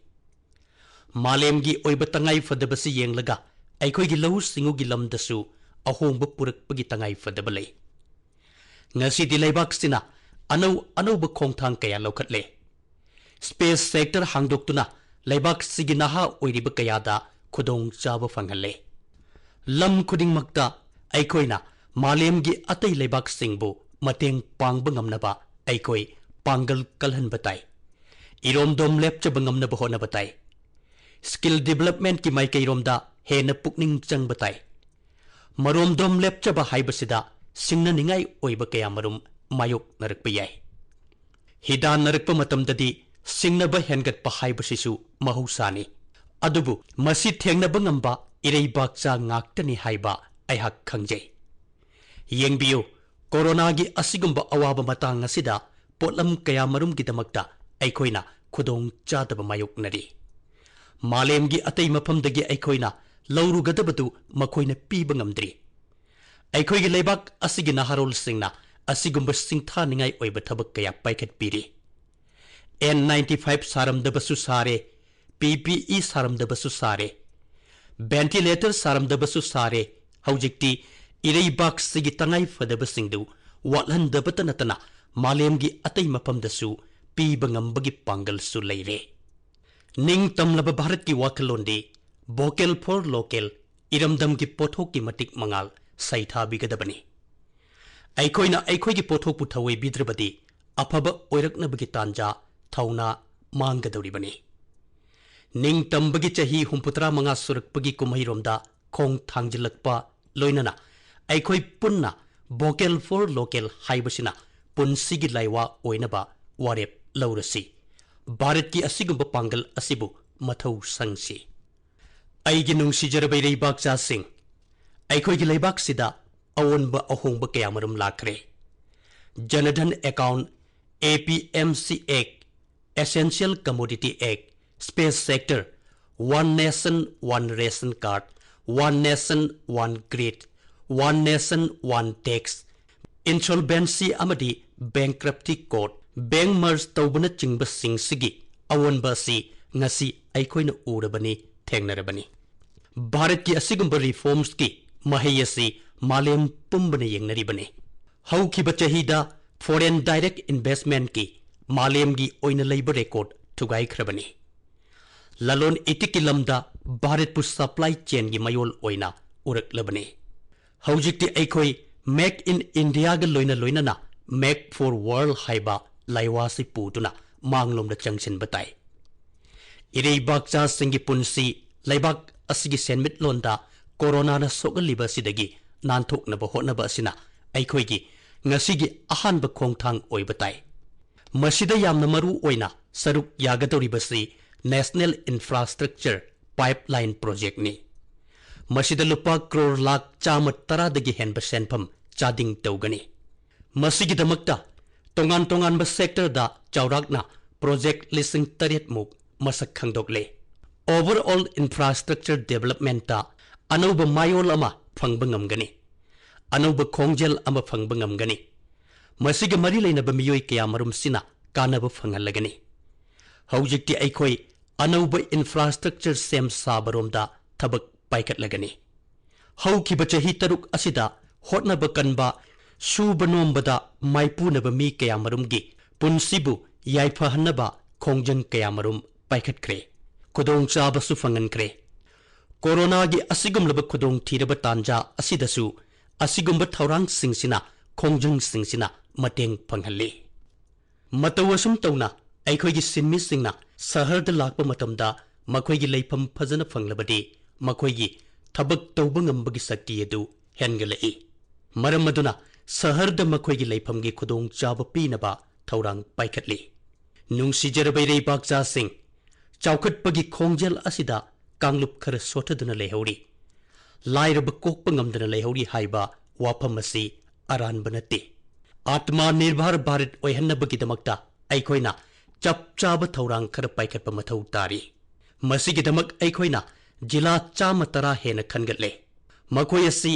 ꯃꯥꯂꯦꯝꯒꯤ ꯑꯣꯏꯕ ꯇꯉꯥꯏ ꯐꯗꯕꯁꯤ ꯌꯦꯡꯂꯒ ꯑꯩꯈꯣꯏꯒꯤ ꯂꯧꯎ ꯁꯤꯡꯎꯒꯤ ꯂꯝꯗꯁꯨ ꯑꯍꯣꯡꯕ ꯄꯨꯔꯛꯄꯒꯤ ꯇꯉꯥꯏ ꯐꯗꯕ ꯂꯩ꯫ ꯉꯁꯤꯗꯤ ꯂꯩꯕꯥꯛꯁꯤꯅ ꯑꯅꯧ ꯑꯅꯧꯕ ꯈꯣꯡꯊꯥꯡ ꯀꯌꯥ ꯂꯧꯈꯠꯂꯦ꯫ Space sector ꯍꯥꯡꯗꯣꯛꯇꯨꯅ ꯂꯩꯕꯥꯛꯁꯤꯒꯤ ꯅꯍꯥ ꯑꯣꯏꯔꯤꯕ ꯀꯌꯥꯗ ꯈꯨꯗꯣꯡꯆꯥꯕ ꯐꯪꯍꯜꯂꯦ꯫ ꯂꯝ ꯈꯨꯗꯤꯡꯃꯛꯇ ꯑꯩꯈꯣꯏꯅ ꯃꯥꯂꯦꯝꯒꯤ ꯑꯇꯩ ꯂꯩꯕꯥꯛꯁꯤꯡꯕꯨ ꯃꯇꯦꯡ ꯄꯥꯡꯕ ꯉꯝꯅꯕ ꯑꯩꯈꯣꯏ ꯄꯥꯡꯒꯜ ꯀꯜꯍꯟꯕ ꯇꯥꯏ꯫ ꯏꯔꯣꯝꯗꯣꯝ ꯂꯦꯞꯆꯕ ꯉꯝꯅꯕ ꯍꯣꯠꯅꯕ ꯇꯥꯏ꯫ Skill developmentꯀꯤ ꯃꯥꯏꯀꯩꯔꯣꯝꯗ ꯍꯦꯟꯅ ꯄꯨꯛꯅꯤꯡ ꯆꯪꯕ ꯇꯥꯏ꯫ ꯃꯔꯣꯝꯗꯣꯝ ꯂꯦꯞꯆꯕ ꯍꯥꯏꯕꯁꯤꯗ ꯁꯤꯡꯅꯅꯤꯡꯉꯥꯏ ꯑꯣꯏꯕ ꯀꯌꯥꯃꯔꯨꯝ ꯃꯥꯌꯣꯛꯅꯔꯛꯄ ꯌꯥꯏ꯫ ꯍꯤꯗꯥꯟꯅꯔꯛꯄ ꯃꯇꯝꯗꯗꯤ ꯁꯤꯡꯅꯕ ꯍꯦꯟꯒꯠꯄ ꯍꯥꯏꯕꯁꯤꯁꯨ ꯃꯍꯧꯁꯥꯅꯤ꯫ ꯑꯗꯨꯕꯨ ꯃꯁꯤ ꯊꯦꯡꯅꯕ ꯉꯝꯕ ꯏꯔꯩꯕꯥꯛꯆꯥ ꯉꯥꯛꯇꯅꯤ ꯍꯥꯏꯕ ꯑꯩꯍꯥꯛ ꯈꯪꯖꯩ꯫ ꯌꯦꯡꯕꯤꯌꯨ, ꯀꯣꯔꯣꯅꯥꯒꯤ ꯑꯁꯤꯒꯨꯝꯕ ꯑꯋꯥꯕ ꯃꯇꯥꯡ ꯑꯁꯤꯗ ꯄꯣꯠꯂꯝ ꯀꯌꯥꯃꯔꯨꯝꯒꯤꯗꯃꯛꯇ ꯑꯩꯈꯣꯏꯅ ꯈꯨꯗꯣꯡ ꯆꯥꯗꯕ ꯃꯥꯌꯣꯛꯅꯔꯤ꯫ ꯃꯥꯂꯦꯝꯒꯤ ꯑꯇꯩ ꯃꯐꯝꯗꯒꯤ ꯑꯩꯈꯣꯏꯅ ꯂꯧꯔꯨꯒꯗꯕꯗꯨ ꯃꯈꯣꯏꯅ ꯄꯤꯕ ꯉꯝꯗ꯭ꯔꯤ꯫ ꯑꯩꯈꯣꯏꯒꯤ ꯂꯩꯕꯥꯛ ꯑꯁꯤꯒꯤ ꯅꯍꯥꯔꯣꯜꯁꯤꯡꯅ ꯑꯁꯤꯒꯨꯝꯕ ꯁꯤꯡꯊꯥꯅꯤꯡꯉꯥꯏ ꯑꯣꯏꯕ ꯊꯕꯛ ꯀꯌꯥ ꯄꯥꯏꯈꯠꯄꯤꯔꯤ꯫ N ninety five ꯁꯥꯔꯝꯗꯕꯁꯨ ꯁꯥꯔꯦ, P P E ꯁꯥꯔꯝꯗꯕꯁꯨ ꯁꯥꯔꯦ, ventilator ꯁꯥꯔꯝꯗꯕꯁꯨ ꯁꯥꯔꯦ꯫ ꯍꯧꯖꯤꯛꯇꯤ ꯏꯔꯩꯕꯥꯛꯁꯤꯒꯤ ꯇꯉꯥꯏ ꯐꯗꯕꯁꯤꯡꯗꯨ ꯋꯥꯠꯍꯟꯗꯕꯇ ꯅꯠꯇꯅ ꯃꯥꯂꯦꯝꯒꯤ ꯑꯇꯩ ꯃꯐꯝꯗꯁꯨ ꯄꯤꯕ ꯉꯝꯕꯒꯤ ꯄꯥꯡꯒꯜꯁꯨ ꯂꯩꯔꯦ꯫ ꯅꯤꯡꯇꯝꯂꯕ ꯚꯥꯔꯠꯀꯤ ꯋꯥꯈꯜꯂꯣꯟꯗꯤ vocal for local, ꯏꯔꯝꯗꯝꯒꯤ ꯄꯣꯠꯊꯣꯛꯀꯤ ꯃꯇꯤꯛ ꯃꯉꯥꯜ ꯁꯩꯊꯥꯕꯤꯒꯗꯕꯅꯤ꯫ ꯑꯩꯈꯣꯏꯅ ꯑꯩꯈꯣꯏꯒꯤ ꯄꯣꯠꯊꯣꯛꯄꯨ ꯊꯧꯑꯣꯏꯕꯤꯗ꯭ꯔꯕꯗꯤ ꯑꯐꯕ ꯑꯣꯏꯔꯛꯅꯕꯒꯤ ꯇꯥꯟꯖꯥ ꯊꯧꯅꯥ ꯃꯥꯡꯒꯗꯧꯔꯤꯕꯅꯤ꯫ ꯅꯤꯡꯇꯝꯕꯒꯤ ꯆꯍꯤ ꯍꯨꯝꯐꯨꯇꯔꯥ ꯃꯉꯥ ꯁꯨꯔꯛꯄꯒꯤ ꯀꯨꯝꯍꯩꯔꯣꯝꯗ ꯈꯣꯡ ꯊꯥꯡꯖꯤꯜꯂꯛꯄ ꯂꯣꯏꯅꯅ ꯑꯩꯈꯣꯏ ꯄꯨꯟꯅ Vocal for Local ꯍꯥꯏꯕꯁꯤꯅ ꯄꯨꯟꯁꯤꯒꯤ ꯂꯥꯏꯋꯥ ꯑꯣꯏꯅꯕ ꯋꯥꯔꯦꯞ ꯂꯧꯔꯁꯤ꯫ ꯚꯥꯔꯠꯀꯤ ꯑꯁꯤꯒꯨꯝꯕ ꯄꯥꯡꯒꯜ ꯑꯁꯤꯕꯨ ꯃꯊꯧ ꯁꯪꯁꯤ꯫ ꯑꯩꯒꯤ ꯅꯨꯡꯁꯤꯖꯔꯕ ꯏꯔꯩꯕꯥꯛꯆꯥꯁꯤꯡ, ꯑꯩꯈꯣꯏꯒꯤ ꯂꯩꯕꯥꯛꯁꯤꯗ ꯑꯑꯣꯟꯕ ꯑꯍꯣꯡꯕ ꯀꯌꯥꯃꯔꯨꯝ ꯂꯥꯛꯈ꯭ꯔꯦ꯫ Jan Dhan Account, A P M C Act, Essential Commodity Act, Space Sector, One Nation One Ration Card, One Nation One Grid, One Nation One Tax, Insolvency ꯑꯃꯗꯤ Bankruptcy Code, Bank Merge ꯇꯧꯕꯅꯆꯤꯡꯕꯁꯤꯡꯁꯤꯒꯤ ꯑꯑꯣꯟꯕ ꯑꯁꯤ ꯉꯁꯤ ꯑꯩꯈꯣꯏꯅ ꯎꯔꯕꯅꯤ, ꯊꯦꯡꯅꯔꯕꯅꯤ꯫ ꯚꯥꯔꯠꯀꯤ ꯑꯁꯤꯒꯨꯝꯕ reformsꯀꯤ ꯃꯍꯩ ꯑꯁꯤ ꯃꯥꯂꯦꯝ ꯄꯨꯝꯕꯅ ꯌꯦꯡꯅꯔꯤꯕꯅꯤ꯫ ꯍꯧꯈꯤꯕ ꯆꯍꯤꯗ foreign direct investmentꯀꯤ ꯃꯥꯂꯦꯝꯒꯤ ꯑꯣꯏꯅ ꯂꯩꯕ record ꯊꯨꯒꯥꯏꯈ꯭ꯔꯕꯅꯤ꯫ ꯂꯂꯣꯟ ꯏꯇꯤꯛꯀꯤ ꯂꯝꯗ ꯚꯥꯔꯠꯄꯨ supply chainꯒꯤ ꯃꯌꯣꯜ ꯑꯣꯏꯅ ꯎꯔꯛꯂꯕꯅꯤ꯫ ꯍꯧꯖꯤꯛꯇꯤ ꯑꯩꯈꯣꯏ Make in Indiaꯒ ꯂꯣꯏꯅ ꯂꯣꯏꯅꯅ Make for World ꯍꯥꯏꯕ ꯂꯥꯏꯋꯥꯁꯤ ꯄꯨꯗꯨꯅ ꯃꯥꯡꯂꯣꯝꯗ ꯆꯪꯁꯤꯟꯕ ꯇꯥꯏ꯫ ꯏꯔꯩꯕꯥꯛꯆꯥꯁꯤꯡꯒꯤ ꯄꯨꯟꯁꯤ ꯂꯩꯕꯥꯛ ꯑꯁꯤꯒꯤ ꯁꯦꯟꯃꯤꯠꯂꯣꯟꯗ ꯀꯣꯔꯣꯅꯥꯅ ꯁꯣꯛꯍꯜꯂꯤꯕ ꯑꯁꯤꯗꯒꯤ ꯅꯥꯟꯊꯣꯛꯅꯕ ꯍꯣꯠꯅꯕ ꯑꯁꯤꯅ ꯑꯩꯈꯣꯏꯒꯤ ꯉꯁꯤꯒꯤ ꯑꯍꯥꯟꯕ ꯈꯣꯡꯊꯥꯡ ꯑꯣꯏꯕ ꯇꯥꯏ꯫ ꯃꯁꯤꯗ ꯌꯥꯝꯅ ꯃꯔꯨ ꯑꯣꯏꯅ ꯁꯔꯨꯛ ꯌꯥꯒꯗꯧꯔꯤꯕꯁꯤ National Infrastructure Pipeline Projectꯅꯤ꯫ ꯃꯁꯤꯗ ꯂꯨꯄꯥ ꯀ꯭ꯔꯣꯔ ꯂꯥꯈ ꯆꯥꯝꯃ ꯇꯔꯥꯗꯒꯤ ꯍꯦꯟꯕ ꯁꯦꯟꯐꯝ ꯆꯥꯗꯤꯡ ꯇꯧꯒꯅꯤ꯫ ꯃꯁꯤꯒꯤꯗꯃꯛꯇ ꯇꯣꯉꯥꯟ ꯇꯣꯉꯥꯟꯕ sectorꯗ ꯆꯥꯎꯔꯥꯛꯅ project ꯂꯤꯁꯤꯡ ꯇꯔꯦꯠ ꯃꯨꯛ ꯃꯁꯛ ꯈꯪꯗꯣꯛꯂꯦ꯫ Overall infrastructure developmentꯇ ꯑꯅꯧꯕ ꯃꯌꯣꯜ ꯑꯃ ꯐꯪꯕ ꯉꯝꯒꯅꯤ, ꯑꯅꯧꯕ ꯈꯣꯡꯖꯦꯜ ꯑꯃ ꯐꯪꯕ ꯉꯝꯒꯅꯤ꯫ ꯃꯁꯤꯒ ꯃꯔꯤ ꯂꯩꯅꯕ ꯃꯤꯑꯣꯏ ꯀꯌꯥꯃꯔꯨꯝꯁꯤꯅ ꯀꯥꯟꯅꯕ ꯐꯪꯍꯜꯂꯒꯅꯤ꯫ ꯍꯧꯖꯤꯛꯇꯤ ꯑꯩꯈꯣꯏ ꯑꯅꯧꯕ infrastructure ꯁꯦꯝ ꯁꯥꯕꯔꯣꯝꯗ ꯊꯕꯛ ꯄꯥꯏꯈꯠꯂꯒꯅꯤ꯫ ꯍꯧꯈꯤꯕ ꯆꯍꯤ ꯇꯔꯨꯛ ꯑꯁꯤꯗ ꯍꯣꯠꯅꯕ ꯀꯟꯕ, ꯁꯨꯕ ꯅꯣꯝꯕꯗ ꯃꯥꯏꯄꯨꯅꯕ ꯃꯤ ꯀꯌꯥꯃꯔꯨꯝꯒꯤ ꯄꯨꯟꯁꯤꯕꯨ ꯌꯥꯏꯐꯍꯟꯅꯕ ꯈꯣꯡꯖꯪ ꯀꯌꯥꯃꯔꯨꯝ ꯄꯥꯏꯈꯠꯈ꯭ꯔꯦ, ꯈꯨꯗꯣꯡꯆꯥꯕꯁꯨ ꯐꯪꯍꯟꯈ꯭ꯔꯦ꯫ ꯀꯣꯔꯣꯅꯥꯒꯤ ꯑꯁꯤꯒꯨꯝꯂꯕ ꯈꯨꯗꯣꯡꯊꯤꯔꯕ ꯇꯥꯟꯖꯥ ꯑꯁꯤꯗꯁꯨ ꯑꯁꯤꯒꯨꯝꯕ ꯊꯧꯔꯥꯡꯁꯤꯡꯁꯤꯅ ꯈꯣꯡꯖꯪꯁꯤꯡꯁꯤꯅ ꯃꯇꯦꯡ ꯐꯪꯍꯜꯂꯤ꯫ ꯃꯇꯧ ꯑꯁꯨꯝ ꯇꯧꯅ ꯑꯩꯈꯣꯏꯒꯤ ꯁꯤꯟꯃꯤꯁꯤꯡꯅ ꯁꯍꯔꯗ ꯂꯥꯛꯄ ꯃꯇꯝꯗ ꯃꯈꯣꯏꯒꯤ ꯂꯩꯐꯝ ꯐꯖꯅ ꯐꯪꯂꯕꯗꯤ ꯃꯈꯣꯏꯒꯤ ꯊꯕꯛ ꯇꯧꯕ ꯉꯝꯕꯒꯤ ꯁꯛꯇꯤ ꯑꯗꯨ ꯍꯦꯟꯒꯠꯂꯛꯏ꯫ ꯃꯔꯝ ꯑꯗꯨꯅ ꯁꯍꯔꯗ ꯃꯈꯣꯏꯒꯤ ꯂꯩꯐꯝꯒꯤ ꯈꯨꯗꯣꯡꯆꯥꯕ ꯄꯤꯅꯕ ꯊꯧꯔꯥꯡ ꯄꯥꯏꯈꯠꯂꯤ꯫ ꯅꯨꯡꯁꯤꯖꯔꯕ ꯏꯔꯩꯕꯥꯛꯆꯥꯁꯤꯡ, ꯆꯥꯎꯈꯠꯄꯒꯤ ꯈꯣꯡꯖꯦꯜ ꯑꯁꯤꯗ ꯀꯥꯡꯂꯨꯞ ꯈꯔ ꯁꯣꯠꯊꯗꯨꯅ ꯂꯩꯍꯧꯔꯤ꯫ ꯂꯥꯏꯔꯕ ꯀꯣꯛꯄ ꯉꯝꯗꯅ ꯂꯩꯍꯧꯔꯤ ꯍꯥꯏꯕ ꯋꯥꯐꯝ ꯑꯁꯤ ꯑꯔꯥꯟꯕ ꯅꯠꯇꯦ꯫ ꯑꯥꯇꯃ ꯅꯤꯔꯚꯔ ꯚꯥꯔꯠ ꯑꯣꯏꯍꯟꯅꯕꯒꯤꯗꯃꯛꯇ ꯑꯩꯈꯣꯏꯅ ꯆꯞ ꯆꯥꯕ ꯊꯧꯔꯥꯡ ꯈꯔ ꯄꯥꯏꯈꯠꯄ ꯃꯊꯧ ꯇꯥꯔꯤ꯫ ꯃꯁꯤꯒꯤꯗꯃꯛ ꯑꯩꯈꯣꯏꯅ ꯖꯤꯂꯥ ꯆꯥꯃ ꯇꯔꯥ ꯍꯦꯟꯅ ꯈꯟꯒꯠꯂꯦ꯫ ꯃꯈꯣꯏ ꯑꯁꯤ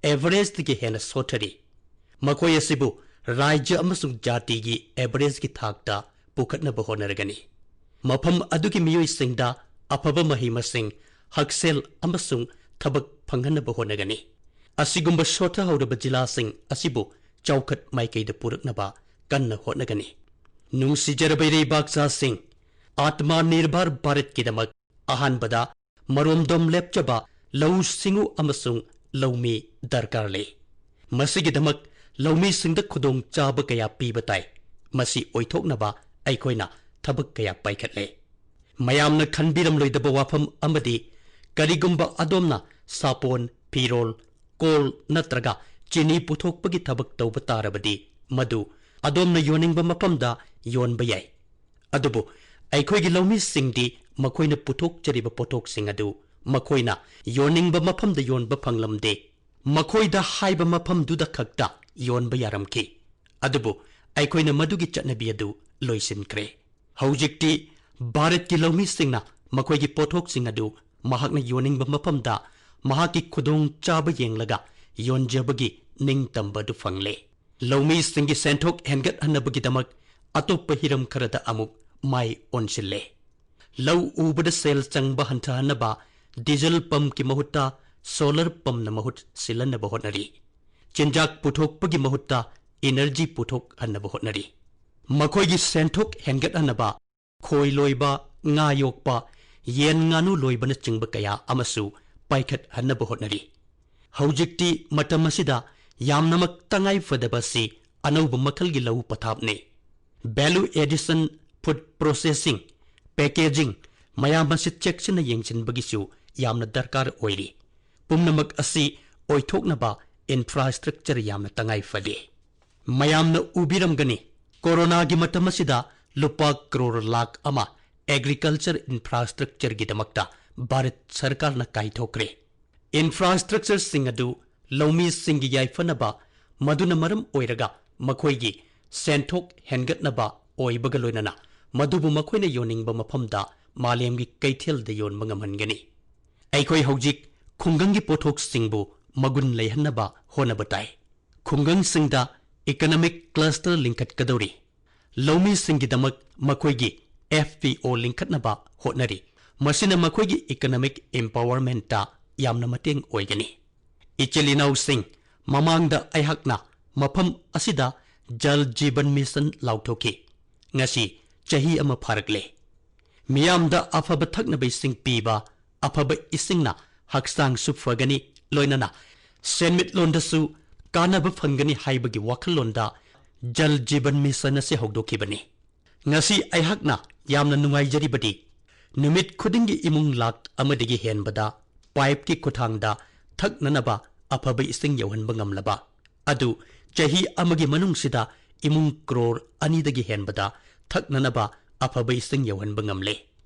ꯑꯦꯚꯔꯦꯖꯇꯒꯤ ꯍꯦꯟꯅ ꯁꯣꯠꯊꯔꯤ꯫ ꯃꯈꯣꯏ ꯑꯁꯤꯕꯨ ꯔꯥꯖ꯭ꯌ ꯑꯃꯁꯨꯡ ꯖꯥꯇꯤꯒꯤ ꯑꯦꯚꯔꯦꯖꯀꯤ ꯊꯥꯛꯇ ꯄꯨꯈꯠꯅꯕ ꯍꯣꯠꯅꯔꯒꯅꯤ꯫ ꯃꯐꯝ ꯑꯗꯨꯒꯤ ꯃꯤꯑꯣꯏꯁꯤꯡꯗ ꯑꯐꯕ ꯃꯍꯩ ꯃꯁꯤꯡ, ꯍꯛꯁꯦꯜ ꯑꯃꯁꯨꯡ ꯊꯕꯛ ꯐꯪꯍꯟꯅꯕ ꯍꯣꯠꯅꯒꯅꯤ꯫ ꯑꯁꯤꯒꯨꯝꯕ ꯁꯣꯠꯊꯍꯧꯔꯕ ꯖꯤꯂꯥꯁꯤꯡ ꯑꯁꯤꯕꯨ ꯆꯥꯎꯈꯠ ꯃꯥꯏꯀꯩꯗ ꯄꯨꯔꯛꯅꯕ ꯀꯟꯅ ꯍꯣꯠꯅꯒꯅꯤ꯫ ꯅꯨꯡꯁꯤꯖꯔꯕ ꯏꯔꯩꯕꯥꯛꯆꯥꯁꯤꯡ, ꯑꯥꯇꯃ ꯅꯤꯔꯚꯔ ꯚꯥꯔꯠꯀꯤꯗꯃꯛ ꯑꯍꯥꯟꯕꯗ ꯃꯔꯣꯝꯗꯣꯝ ꯂꯦꯞꯆꯕ ꯂꯧꯎ ꯁꯤꯡꯎ ꯑꯃꯁꯨꯡ ꯂꯧꯃꯤ ꯗꯔꯀꯥꯔ ꯂꯩ꯫ ꯃꯁꯤꯒꯤꯗꯃꯛ ꯂꯧꯃꯤꯁꯤꯡꯗ ꯈꯨꯗꯣꯡꯆꯥꯕ ꯀꯌꯥ ꯄꯤꯕ ꯇꯥꯏ꯫ ꯃꯁꯤ ꯑꯣꯏꯊꯣꯛꯅꯕ ꯑꯩꯈꯣꯏꯅ ꯊꯕꯛ ꯀꯌꯥ ꯄꯥꯏꯈꯠꯂꯦ꯫ ꯃꯌꯥꯝꯅ ꯈꯟꯕꯤꯔꯝꯂꯣꯏꯗꯕ ꯋꯥꯐꯝ ꯑꯃꯗꯤ, ꯀꯔꯤꯒꯨꯝꯕ ꯑꯗꯣꯝꯅ ꯁꯥꯄꯣꯟ, ꯐꯤꯔꯣꯜ, ꯀꯣꯜ ꯅꯠꯇ꯭ꯔꯒ ꯆꯤꯅꯤ ꯄꯨꯊꯣꯛꯄꯒꯤ ꯊꯕꯛ ꯇꯧꯕ ꯇꯥꯔꯕꯗꯤ, ꯃꯗꯨ ꯑꯗꯣꯝꯅ ꯌꯣꯟꯅꯤꯡꯕ ꯃꯐꯝꯗ ꯌꯣꯟꯕ ꯌꯥꯏ꯫ ꯑꯗꯨꯕꯨ ꯑꯩꯈꯣꯏꯒꯤ ꯂꯧꯃꯤꯁꯤꯡꯗꯤ ꯃꯈꯣꯏꯅ ꯄꯨꯊꯣꯛꯆꯔꯤꯕ ꯄꯣꯠꯊꯣꯛꯁꯤꯡ ꯑꯗꯨ ꯃꯈꯣꯏꯅ ꯌꯣꯟꯅꯤꯡꯕ ꯃꯐꯝꯗ ꯌꯣꯟꯕ ꯐꯪꯂꯝꯗꯦ꯫ ꯃꯈꯣꯏꯗ ꯍꯥꯏꯕ ꯃꯐꯝꯗꯨꯗ ꯈꯛꯇ ꯌꯣꯟꯕ ꯌꯥꯔꯝꯈꯤ꯫ ꯑꯗꯨꯕꯨ ꯑꯩꯈꯣꯏꯅ ꯃꯗꯨꯒꯤ ꯆꯠꯅꯕꯤ ꯑꯗꯨ ꯂꯣꯏꯁꯤꯟꯈ꯭ꯔꯦ꯫ ꯍꯧꯖꯤꯛꯇꯤ ꯚꯥꯔꯠꯀꯤ ꯂꯧꯃꯤꯁꯤꯡꯅ ꯃꯈꯣꯏꯒꯤ ꯄꯣꯠꯊꯣꯛꯁꯤꯡ ꯑꯗꯨ ꯃꯍꯥꯛꯅ ꯌꯣꯟꯅꯤꯡꯕ ꯃꯐꯝꯗ ꯃꯍꯥꯛꯀꯤ ꯈꯨꯗꯣꯡꯆꯥꯕ ꯌꯦꯡꯂꯒ ꯌꯣꯟꯖꯕꯒꯤ ꯅꯤꯡꯇꯝꯕ ꯑꯗꯨ ꯐꯪꯂꯦ꯫ ꯂꯧꯃꯤꯁꯤꯡꯒꯤ ꯁꯦꯟꯊꯣꯛ ꯍꯦꯟꯒꯠꯍꯟꯅꯕꯒꯤꯗꯃꯛ ꯑꯇꯣꯞꯄ ꯍꯤꯔꯝ ꯈꯔꯗ ꯑꯃꯨꯛ ꯃꯥꯏ ꯑꯣꯟꯁꯤꯜꯂꯦ꯫ ꯂꯧ ꯎꯕꯗ ꯁꯦꯜ ꯆꯪꯕ ꯍꯟꯊꯍꯟꯅꯕ ꯗꯤꯖꯜ ꯄꯝꯞꯀꯤ ꯃꯍꯨꯠꯇ ꯁꯣꯂꯔ ꯄꯝꯞꯅ ꯃꯍꯨꯠ ꯁꯤꯜꯍꯟꯅꯕ ꯍꯣꯠꯅꯔꯤ꯫ ꯆꯤꯟꯖꯥꯛ ꯄꯨꯊꯣꯛꯄꯒꯤ ꯃꯍꯨꯠꯇ ꯏꯅꯔꯖꯤ ꯄꯨꯊꯣꯛꯍꯟꯅꯕ ꯍꯣꯠꯅꯔꯤ꯫ ꯃꯈꯣꯏꯒꯤ ꯁꯦꯟꯊꯣꯛ ꯍꯦꯟꯒꯠꯍꯟꯅꯕ ꯈꯣꯏ ꯂꯣꯏꯕ, ꯉꯥ ꯌꯣꯛꯄ, ꯌꯦꯟ ꯉꯥꯅꯨ ꯂꯣꯏꯕꯅꯆꯤꯡꯕ ꯀꯌꯥ ꯑꯃꯁꯨ ꯄꯥꯏꯈꯠꯍꯟꯅꯕ ꯍꯣꯠꯅꯔꯤ꯫ ꯍꯧꯖꯤꯛꯇꯤ ꯃꯇꯝ ꯑꯁꯤꯗ ꯌꯥꯝꯅꯃꯛ ꯇꯉꯥꯏ ꯐꯗꯕ ꯑꯁꯤ ꯑꯅꯧꯕ ꯃꯈꯜꯒꯤ ꯂꯧꯎ ꯄꯊꯥꯞꯅꯤ꯫ Value addition, food processing, packaging, ꯃꯌꯥꯝ ꯑꯁꯤ ꯆꯦꯛꯁꯤꯟꯅ ꯌꯦꯡꯁꯤꯟꯕꯒꯤꯁꯨ ꯌꯥꯝꯅ ꯗꯔꯀꯥꯔ ꯑꯣꯏꯔꯤ꯫ ꯄꯨꯝꯅꯃꯛ ꯑꯁꯤ ꯑꯣꯏꯊꯣꯛꯅꯕ infrastructure ꯌꯥꯝꯅ ꯇꯉꯥꯏ ꯐꯗꯦ꯫ ꯃꯌꯥꯝꯅ ꯎꯕꯤꯔꯝꯒꯅꯤ, ꯀꯣꯔꯣꯅꯥꯒꯤ ꯃꯇꯝ ꯑꯁꯤꯗ ꯂꯨꯄꯥ ꯀ꯭ꯔꯣꯔ ꯂꯥꯈ ꯑꯃ agriculture infrastructureꯒꯤꯗꯃꯛꯇ ꯚꯥꯔꯠ ꯁꯔꯀꯥꯔꯅ ꯀꯥꯏꯊꯣꯛꯈ꯭ꯔꯦ꯫ Infrastructureꯁꯤꯡ ꯑꯗꯨ ꯂꯧꯃꯤꯁꯤꯡꯒꯤ ꯌꯥꯏꯐꯅꯕ, ꯃꯗꯨꯅ ꯃꯔꯝ ꯑꯣꯏꯔꯒ ꯃꯈꯣꯏꯒꯤ ꯁꯦꯟꯊꯣꯛ ꯍꯦꯟꯒꯠꯅꯕ ꯑꯣꯏꯕꯒ ꯂꯣꯏꯅꯅ ꯃꯗꯨꯕꯨ ꯃꯈꯣꯏꯅ ꯌꯣꯟꯅꯤꯡꯕ ꯃꯐꯝꯗ ꯃꯥꯂꯦꯝꯒꯤ ꯀꯩꯊꯦꯜꯗ ꯌꯣꯟꯕ ꯉꯝꯍꯟꯒꯅꯤ꯫ ꯑꯩꯈꯣꯏ ꯍꯧꯖꯤꯛ ꯈꯨꯡꯒꯪꯒꯤ ꯄꯣꯠꯊꯣꯛꯁꯤꯡꯕꯨ ꯃꯒꯨꯟ ꯂꯩꯍꯟꯅꯕ ꯍꯣꯠꯅꯕ ꯇꯥꯏ꯫ ꯈꯨꯡꯒꯪꯁꯤꯡꯗ economic cluster ꯂꯤꯡꯈꯠꯀꯗꯧꯔꯤ꯫ ꯂꯧꯃꯤꯁꯤꯡꯒꯤꯗꯃꯛ ꯃꯈꯣꯏꯒꯤ F P O ꯂꯤꯡꯈꯠꯅꯕ ꯍꯣꯠꯅꯔꯤ꯫ ꯃꯁꯤꯅ ꯃꯈꯣꯏꯒꯤ economic empowermentꯇ ꯌꯥꯝꯅ ꯃꯇꯦꯡ ꯑꯣꯏꯒꯅꯤ꯫ ꯏꯆꯤꯜ ꯏꯅꯥꯎꯁꯤꯡ, ꯃꯃꯥꯡꯗ ꯑꯩꯍꯥꯛꯅ ꯃꯐꯝ ꯑꯁꯤꯗ ꯖꯜ ꯖꯤꯕꯟ ꯃꯤꯁꯟ ꯂꯥꯎꯊꯣꯛꯈꯤ꯫ ꯉꯁꯤ ꯆꯍꯤ ꯑꯃ ꯐꯥꯔꯛꯂꯦ꯫ ꯃꯤꯌꯥꯝꯗ ꯑꯐꯕ ꯊꯛꯅꯕ ꯏꯁꯤꯡ ꯄꯤꯕ, ꯑꯐꯕ ꯏꯁꯤꯡꯅ ꯍꯛꯆꯥꯡꯁꯨ ꯐꯒꯅꯤ, ꯂꯣꯏꯅꯅ ꯁꯦꯟꯃꯤꯠꯂꯣꯟꯗꯁꯨ ꯀꯥꯟꯅꯕ ꯐꯪꯒꯅꯤ ꯍꯥꯏꯕꯒꯤ ꯋꯥꯈꯜꯂꯣꯟꯗ ꯖꯜ ꯖꯤꯕꯟ ꯃꯤꯁꯟ ꯑꯁꯤ ꯍꯧꯗꯣꯛꯈꯤꯕꯅꯤ꯫ ꯉꯁꯤ ꯑꯩꯍꯥꯛꯅ ꯌꯥꯝꯅ ꯅꯨꯡꯉꯥꯏꯖꯔꯤꯕꯗꯤ, ꯅꯨꯃꯤꯠ ꯈꯨꯗꯤꯡꯒꯤ ꯏꯃꯨꯡ ꯂꯥꯈ ꯑꯃꯗꯒꯤ ꯍꯦꯟꯕꯗ ꯄꯥꯏꯞꯀꯤ ꯈꯨꯠꯊꯥꯡꯗ ꯊꯛꯅꯅꯕ ꯑꯐꯕ ꯏꯁꯤꯡ ꯌꯧꯍꯟꯕ ꯉꯝꯂꯕ꯫ ꯑꯗꯨ ꯆꯍꯤ ꯑꯃꯒꯤ ꯃꯅꯨꯡꯁꯤꯗ ꯏꯃꯨꯡ ꯀ꯭ꯔꯣꯔ ꯑꯅꯤꯗꯒꯤ ꯍꯦꯟꯕꯗ ꯊꯛꯅꯅꯕ ꯑꯐꯕ ꯏꯁꯤꯡ ꯌꯧꯍꯟꯕ ꯉꯝꯂꯦ꯫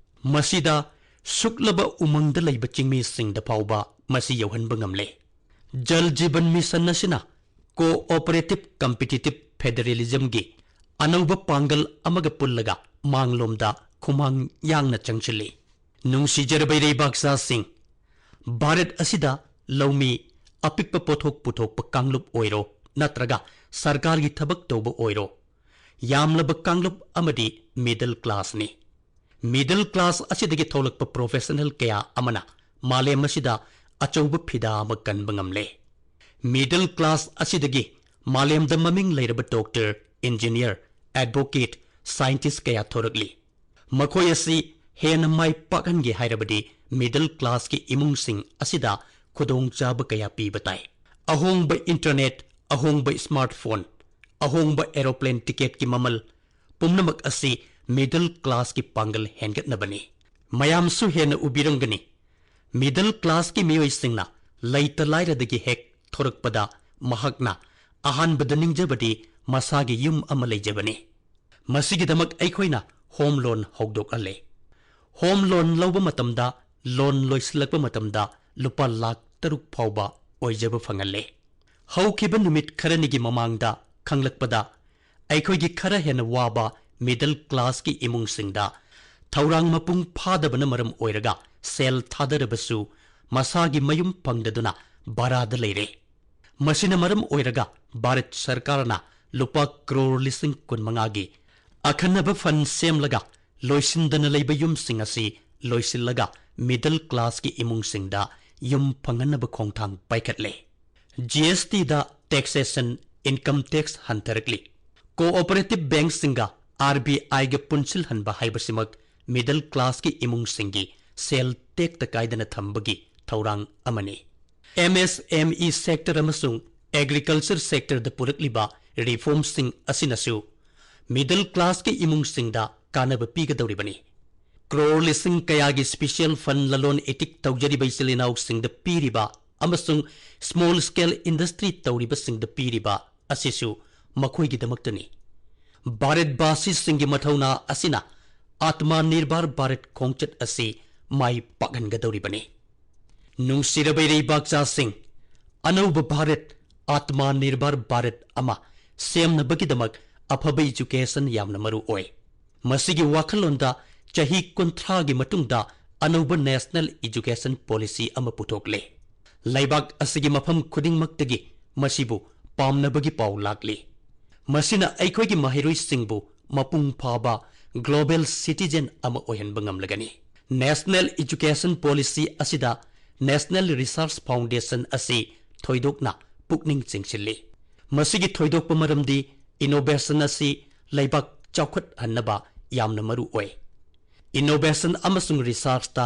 ꯃꯁꯤꯗ ꯁꯨꯛꯂꯕ ꯎꯃꯪꯗ ꯂꯩꯕ ꯆꯤꯡꯃꯤꯁꯤꯡꯗ ꯐꯥꯎꯕ ꯃꯁꯤ ꯌꯧꯍꯟꯕ ꯉꯝꯂꯦ꯫ ꯖꯜ ꯖꯤꯕꯟ ꯃꯤꯁꯟ ꯑꯁꯤꯅ cooperative competitive federalismꯒꯤ ꯑꯅꯧꯕ ꯄꯥꯡꯒꯜ ꯑꯃꯒ ꯄꯨꯜꯂꯒ ꯃꯥꯡꯂꯣꯝꯗ ꯈꯨꯃꯥꯡ ꯌꯥꯡꯅ ꯆꯪꯁꯤꯜꯂꯤ꯫ ꯅꯨꯡꯁꯤꯖꯔꯕ ꯏꯔꯩꯕꯥꯛꯆꯥꯁꯤꯡ, ꯚꯥꯔꯠ ꯑꯁꯤꯗ ꯂꯧꯃꯤ, ꯑꯄꯤꯛꯄ ꯄꯣꯠꯊꯣꯛ ꯄꯨꯊꯣꯛꯄ ꯀꯥꯡꯂꯨꯞ ꯑꯣꯏꯔꯣ ꯅꯠꯇ꯭ꯔꯒ ꯁꯔꯀꯥꯔꯒꯤ ꯊꯕꯛ ꯇꯧꯕ ꯑꯣꯏꯔꯣ, ꯌꯥꯝꯂꯕ ꯀꯥꯡꯂꯨꯞ ꯑꯃꯗꯤ middle classꯅꯤ꯫ Middle class ꯑꯁꯤꯗꯒꯤ ꯊꯣꯛꯂꯛꯄ professional ꯀꯌꯥ ꯑꯃꯅ ꯃꯥꯂꯦꯝ ꯑꯁꯤꯗ ꯑꯆꯧꯕ ꯐꯤꯗꯥ ꯑꯃ ꯀꯟꯕ ꯉꯝꯂꯦ꯫ Middle class ꯑꯁꯤꯗꯒꯤ ꯃꯥꯂꯦꯝꯗ ꯃꯃꯤꯡ ꯂꯩꯔꯕ doctor, engineer, advocate, scientist ꯀꯌꯥ ꯊꯣꯔꯛꯂꯤ꯫ ꯃꯈꯣꯏ ꯑꯁꯤ ꯍꯦꯟꯅ ꯃꯥꯏ ꯄꯥꯛꯍꯟꯒꯦ ꯍꯥꯏꯔꯕꯗꯤ middle classꯀꯤ ꯏꯃꯨꯡꯁꯤꯡ ꯑꯁꯤꯗ ꯈꯨꯗꯣꯡꯆꯥꯕ ꯀꯌꯥ ꯄꯤꯕ ꯇꯥꯏ꯫ ꯑꯍꯣꯡꯕ internet, ꯑꯍꯣꯡꯕ ꯁ꯭ꯃꯥꯔꯠꯐꯣꯟ, ꯑꯍꯣꯡꯕ ꯑꯦꯔꯣꯄ꯭ꯂꯦꯟ ꯇꯤꯀꯦꯠꯀꯤ ꯃꯃꯜ, ꯄꯨꯝꯅꯃꯛ ꯑꯁꯤ ꯃꯤꯗꯜ ꯀ꯭ꯂꯥꯁꯀꯤ ꯄꯥꯡꯒꯜ ꯍꯦꯟꯒꯠꯅꯕꯅꯤ꯫ ꯃꯌꯥꯝꯁꯨ ꯍꯦꯟꯅ ꯎꯕꯤꯔꯝꯒꯅꯤ, ꯃꯤꯗꯜ ꯀ꯭ꯂꯥꯁꯀꯤ ꯃꯤꯑꯣꯏꯁꯤꯡꯅ ꯂꯩꯇ ꯂꯥꯏꯔꯗꯒꯤ ꯍꯦꯛ ꯊꯣꯔꯛꯄꯗ ꯃꯍꯥꯛꯅ ꯑꯍꯥꯟꯕꯗ ꯅꯤꯡꯖꯕꯗꯤ ꯃꯁꯥꯒꯤ ꯌꯨꯝ ꯑꯃ ꯂꯩꯖꯕꯅꯤ꯫ ꯃꯁꯤꯒꯤꯗꯃꯛ ꯑꯩꯈꯣꯏꯅ ꯍꯣꯝ ꯂꯣꯟ ꯍꯧꯗꯣꯛꯍꯜꯂꯦ꯫ ꯍꯣꯝ ꯂꯣꯟ ꯂꯧꯕ ꯃꯇꯝꯗ ꯂꯣꯟ ꯂꯣꯏꯁꯤꯜꯂꯛꯄ ꯃꯇꯝꯗ ꯂꯨꯄꯥ ꯂꯥꯈ ꯇꯔꯨꯛ ꯐꯥꯎꯕ ꯑꯣꯏꯖꯕ ꯐꯪꯍꯜꯂꯦ꯫ ꯍꯧꯈꯤꯕ ꯅꯨꯃꯤꯠ ꯈꯔꯅꯤꯒꯤ ꯃꯃꯥꯡꯗ ꯈꯪꯂꯛꯄꯗ ꯑꯩꯈꯣꯏꯒꯤ ꯈꯔ ꯍꯦꯟꯅ ꯋꯥꯕ ꯃꯤꯗꯜ ꯀ꯭ꯂꯥꯁꯀꯤ ꯏꯃꯨꯡꯁꯤꯡꯗ ꯊꯧꯔꯥꯡ ꯃꯄꯨꯡ ꯐꯥꯗꯕꯅ ꯃꯔꯝ ꯑꯣꯏꯔꯒ ꯁꯦꯜ ꯊꯥꯗꯔꯕꯁꯨ ꯃꯁꯥꯒꯤ ꯃꯌꯨꯝ ꯐꯪꯗꯗꯨꯅ ꯚꯔꯥꯗ ꯂꯩꯔꯦ꯫ ꯃꯁꯤꯅ ꯃꯔꯝ ꯑꯣꯏꯔꯒ ꯚꯥꯔꯠ ꯁꯔꯀꯥꯔꯅ ꯂꯨꯄꯥ ꯀ꯭ꯔꯣꯔ ꯂꯤꯁꯤꯡ ꯀꯨꯟꯃꯉꯥꯒꯤ ꯑꯈꯟꯅꯕ ꯐꯟ ꯁꯦꯝꯂꯒ ꯂꯣꯏꯁꯤꯟꯗꯅ ꯂꯩꯕ ꯌꯨꯝꯁꯤꯡ ꯑꯁꯤ ꯂꯣꯏꯁꯤꯜꯂꯒ ꯃꯤꯗꯜ ꯀ꯭ꯂꯥꯁꯀꯤ ꯏꯃꯨꯡꯁꯤꯡꯗ ꯌꯨꯝ ꯐꯪꯍꯟꯅꯕ ꯈꯣꯡꯊꯥꯡ ꯄꯥꯏꯈꯠꯂꯦ꯫ ꯖꯤ ꯑꯦꯁ ꯇꯤꯗ ꯇꯦꯛꯁꯦꯁꯟ, ꯏꯟꯀꯝ ꯇꯦꯛꯁ ꯍꯟꯊꯔꯛꯂꯤ꯫ ꯀꯣꯑꯣꯄꯔꯦꯇꯤꯚ ꯕꯦꯡꯛꯁꯤꯡꯒ ꯑꯥꯔ ꯕꯤ ꯑꯥꯏꯒ ꯄꯨꯟꯁꯤꯜꯍꯟꯕ ꯍꯥꯏꯕꯁꯤꯃꯛ ꯃꯤꯗꯜ ꯀ꯭ꯂꯥꯁꯀꯤ ꯏꯃꯨꯡꯁꯤꯡꯒꯤ ꯁꯦꯜ ꯇꯦꯛꯇ ꯀꯥꯏꯗꯅ ꯊꯝꯕꯒꯤ ꯊꯧꯔꯥꯡ ꯑꯃꯅꯤ꯫ M S M E sector ꯑꯃꯁꯨꯡ ꯑꯦꯒ꯭ꯔꯤꯀꯜꯆꯔ ꯁꯦꯛꯇꯔꯗ ꯄꯨꯔꯛꯂꯤꯕ ꯔꯤꯐꯣꯔꯝꯁꯤꯡ ꯑꯁꯤꯅꯁꯨ ꯃꯤꯗꯜ ꯀ꯭ꯂꯥꯁꯀꯤ ꯏꯃꯨꯡꯁꯤꯡꯗ ꯀꯥꯟꯅꯕ ꯄꯤꯒꯗꯧꯔꯤꯕꯅꯤ꯫ ꯀ꯭ꯔꯣꯔ ꯂꯤꯁꯤꯡ ꯀꯌꯥꯒꯤ ꯁ꯭ꯄꯦꯁꯤꯌꯦꯜ ꯐꯟ ꯂꯂꯣꯟ ꯏꯇꯤꯛ ꯇꯧꯖꯔꯤꯕ ꯏꯆꯤꯜ ꯏꯅꯥꯎꯁꯤꯡꯗ ꯄꯤꯔꯤꯕ ꯑꯃꯁꯨꯡ ꯁ꯭ꯃꯣꯜ ꯁ꯭ꯀꯦꯜ ꯏꯟꯗꯁꯇ꯭ꯔꯤ ꯇꯧꯔꯤꯕꯁꯤꯡꯗ ꯄꯤꯔꯤꯕ ꯑꯁꯤꯁꯨ ꯃꯈꯣꯏꯒꯤꯗꯃꯛꯇꯅꯤ꯫ ꯚꯥꯔꯠꯕꯥꯁꯤꯁꯤꯡꯒꯤ ꯃꯊꯧꯅꯥ ꯑꯁꯤꯅ ꯑꯥꯠꯃ ꯅꯤꯔꯚꯔ ꯚꯥꯔꯠ ꯈꯣꯡꯆꯠ ꯑꯁꯤ ꯃꯥꯏ ꯄꯥꯛꯍꯟꯒꯗꯧꯔꯤꯕꯅꯤ꯫ ꯅꯨꯡꯁꯤꯔꯕ ꯏꯔꯩꯕꯥꯛꯆꯥꯁꯤꯡ, ꯑꯅꯧꯕ ꯚꯥꯔꯠ, ꯑꯥꯠꯃ ꯅꯤꯔꯚꯔ ꯚꯥꯔꯠ ꯑꯃ ꯁꯦꯝꯅꯕꯒꯤꯗꯃꯛ ꯑꯐꯕ ꯏꯖꯨꯀꯦꯁꯟ ꯌꯥꯝꯅ ꯃꯔꯨ ꯑꯣꯏ꯫ ꯃꯁꯤꯒꯤ ꯋꯥꯈꯜꯂꯣꯟꯗ ꯆꯍꯤ ꯀꯨꯟꯊ꯭ꯔꯥꯒꯤ ꯃꯇꯨꯡꯗ ꯑꯅꯧꯕ ꯅꯦꯁꯅꯦꯜ ꯏꯖꯨꯀꯦꯁꯟ ꯄꯣꯂꯤꯁꯤ ꯑꯃ ꯄꯨꯊꯣꯛꯂꯦ꯫ ꯂꯩꯕꯥꯛ ꯑꯁꯤꯒꯤ ꯃꯐꯝ ꯈꯨꯗꯤꯡꯃꯛꯇꯒꯤ ꯃꯁꯤꯕꯨ ꯄꯥꯝꯅꯕꯒꯤ ꯄꯥꯎ ꯂꯥꯛꯂꯤ꯫ ꯃꯁꯤꯅ ꯑꯩꯈꯣꯏꯒꯤ ꯃꯍꯩꯔꯣꯏꯁꯤꯡꯕꯨ ꯃꯄꯨꯡ ꯐꯥꯕ ꯒ꯭ꯂꯣꯕꯦꯜ ꯁꯤꯇꯤꯖꯦꯟ ꯑꯃ ꯑꯣꯏꯍꯟꯕ ꯉꯝꯂꯒꯅꯤ꯫ ꯅꯦꯁꯅꯦꯜ ꯏꯖꯨꯀꯦꯁꯟ ꯄꯣꯂꯤꯁꯤ ꯑꯁꯤꯗ ꯅꯦꯁꯅꯦꯜ ꯔꯤꯁꯔꯆ ꯐꯥꯎꯟꯗꯦꯁꯟ ꯑꯁꯤ ꯊꯣꯏꯗꯣꯛꯅ ꯄꯨꯛꯅꯤꯡ ꯆꯤꯡꯁꯤꯜꯂꯤ꯫ ꯃꯁꯤꯒꯤ ꯊꯣꯏꯗꯣꯛꯄ ꯃꯔꯝꯗꯤ ꯏꯅꯣꯚꯦꯁꯟ ꯑꯁꯤ ꯂꯩꯕꯥꯛ ꯆꯥꯎꯈꯠꯍꯟꯅꯕ ꯌꯥꯝꯅ ꯃꯔꯨ ꯑꯣꯏ꯫ ꯏꯅꯣꯚꯦꯁꯟ ꯑꯃꯁꯨꯡ ꯔꯤꯁꯔꯆꯇ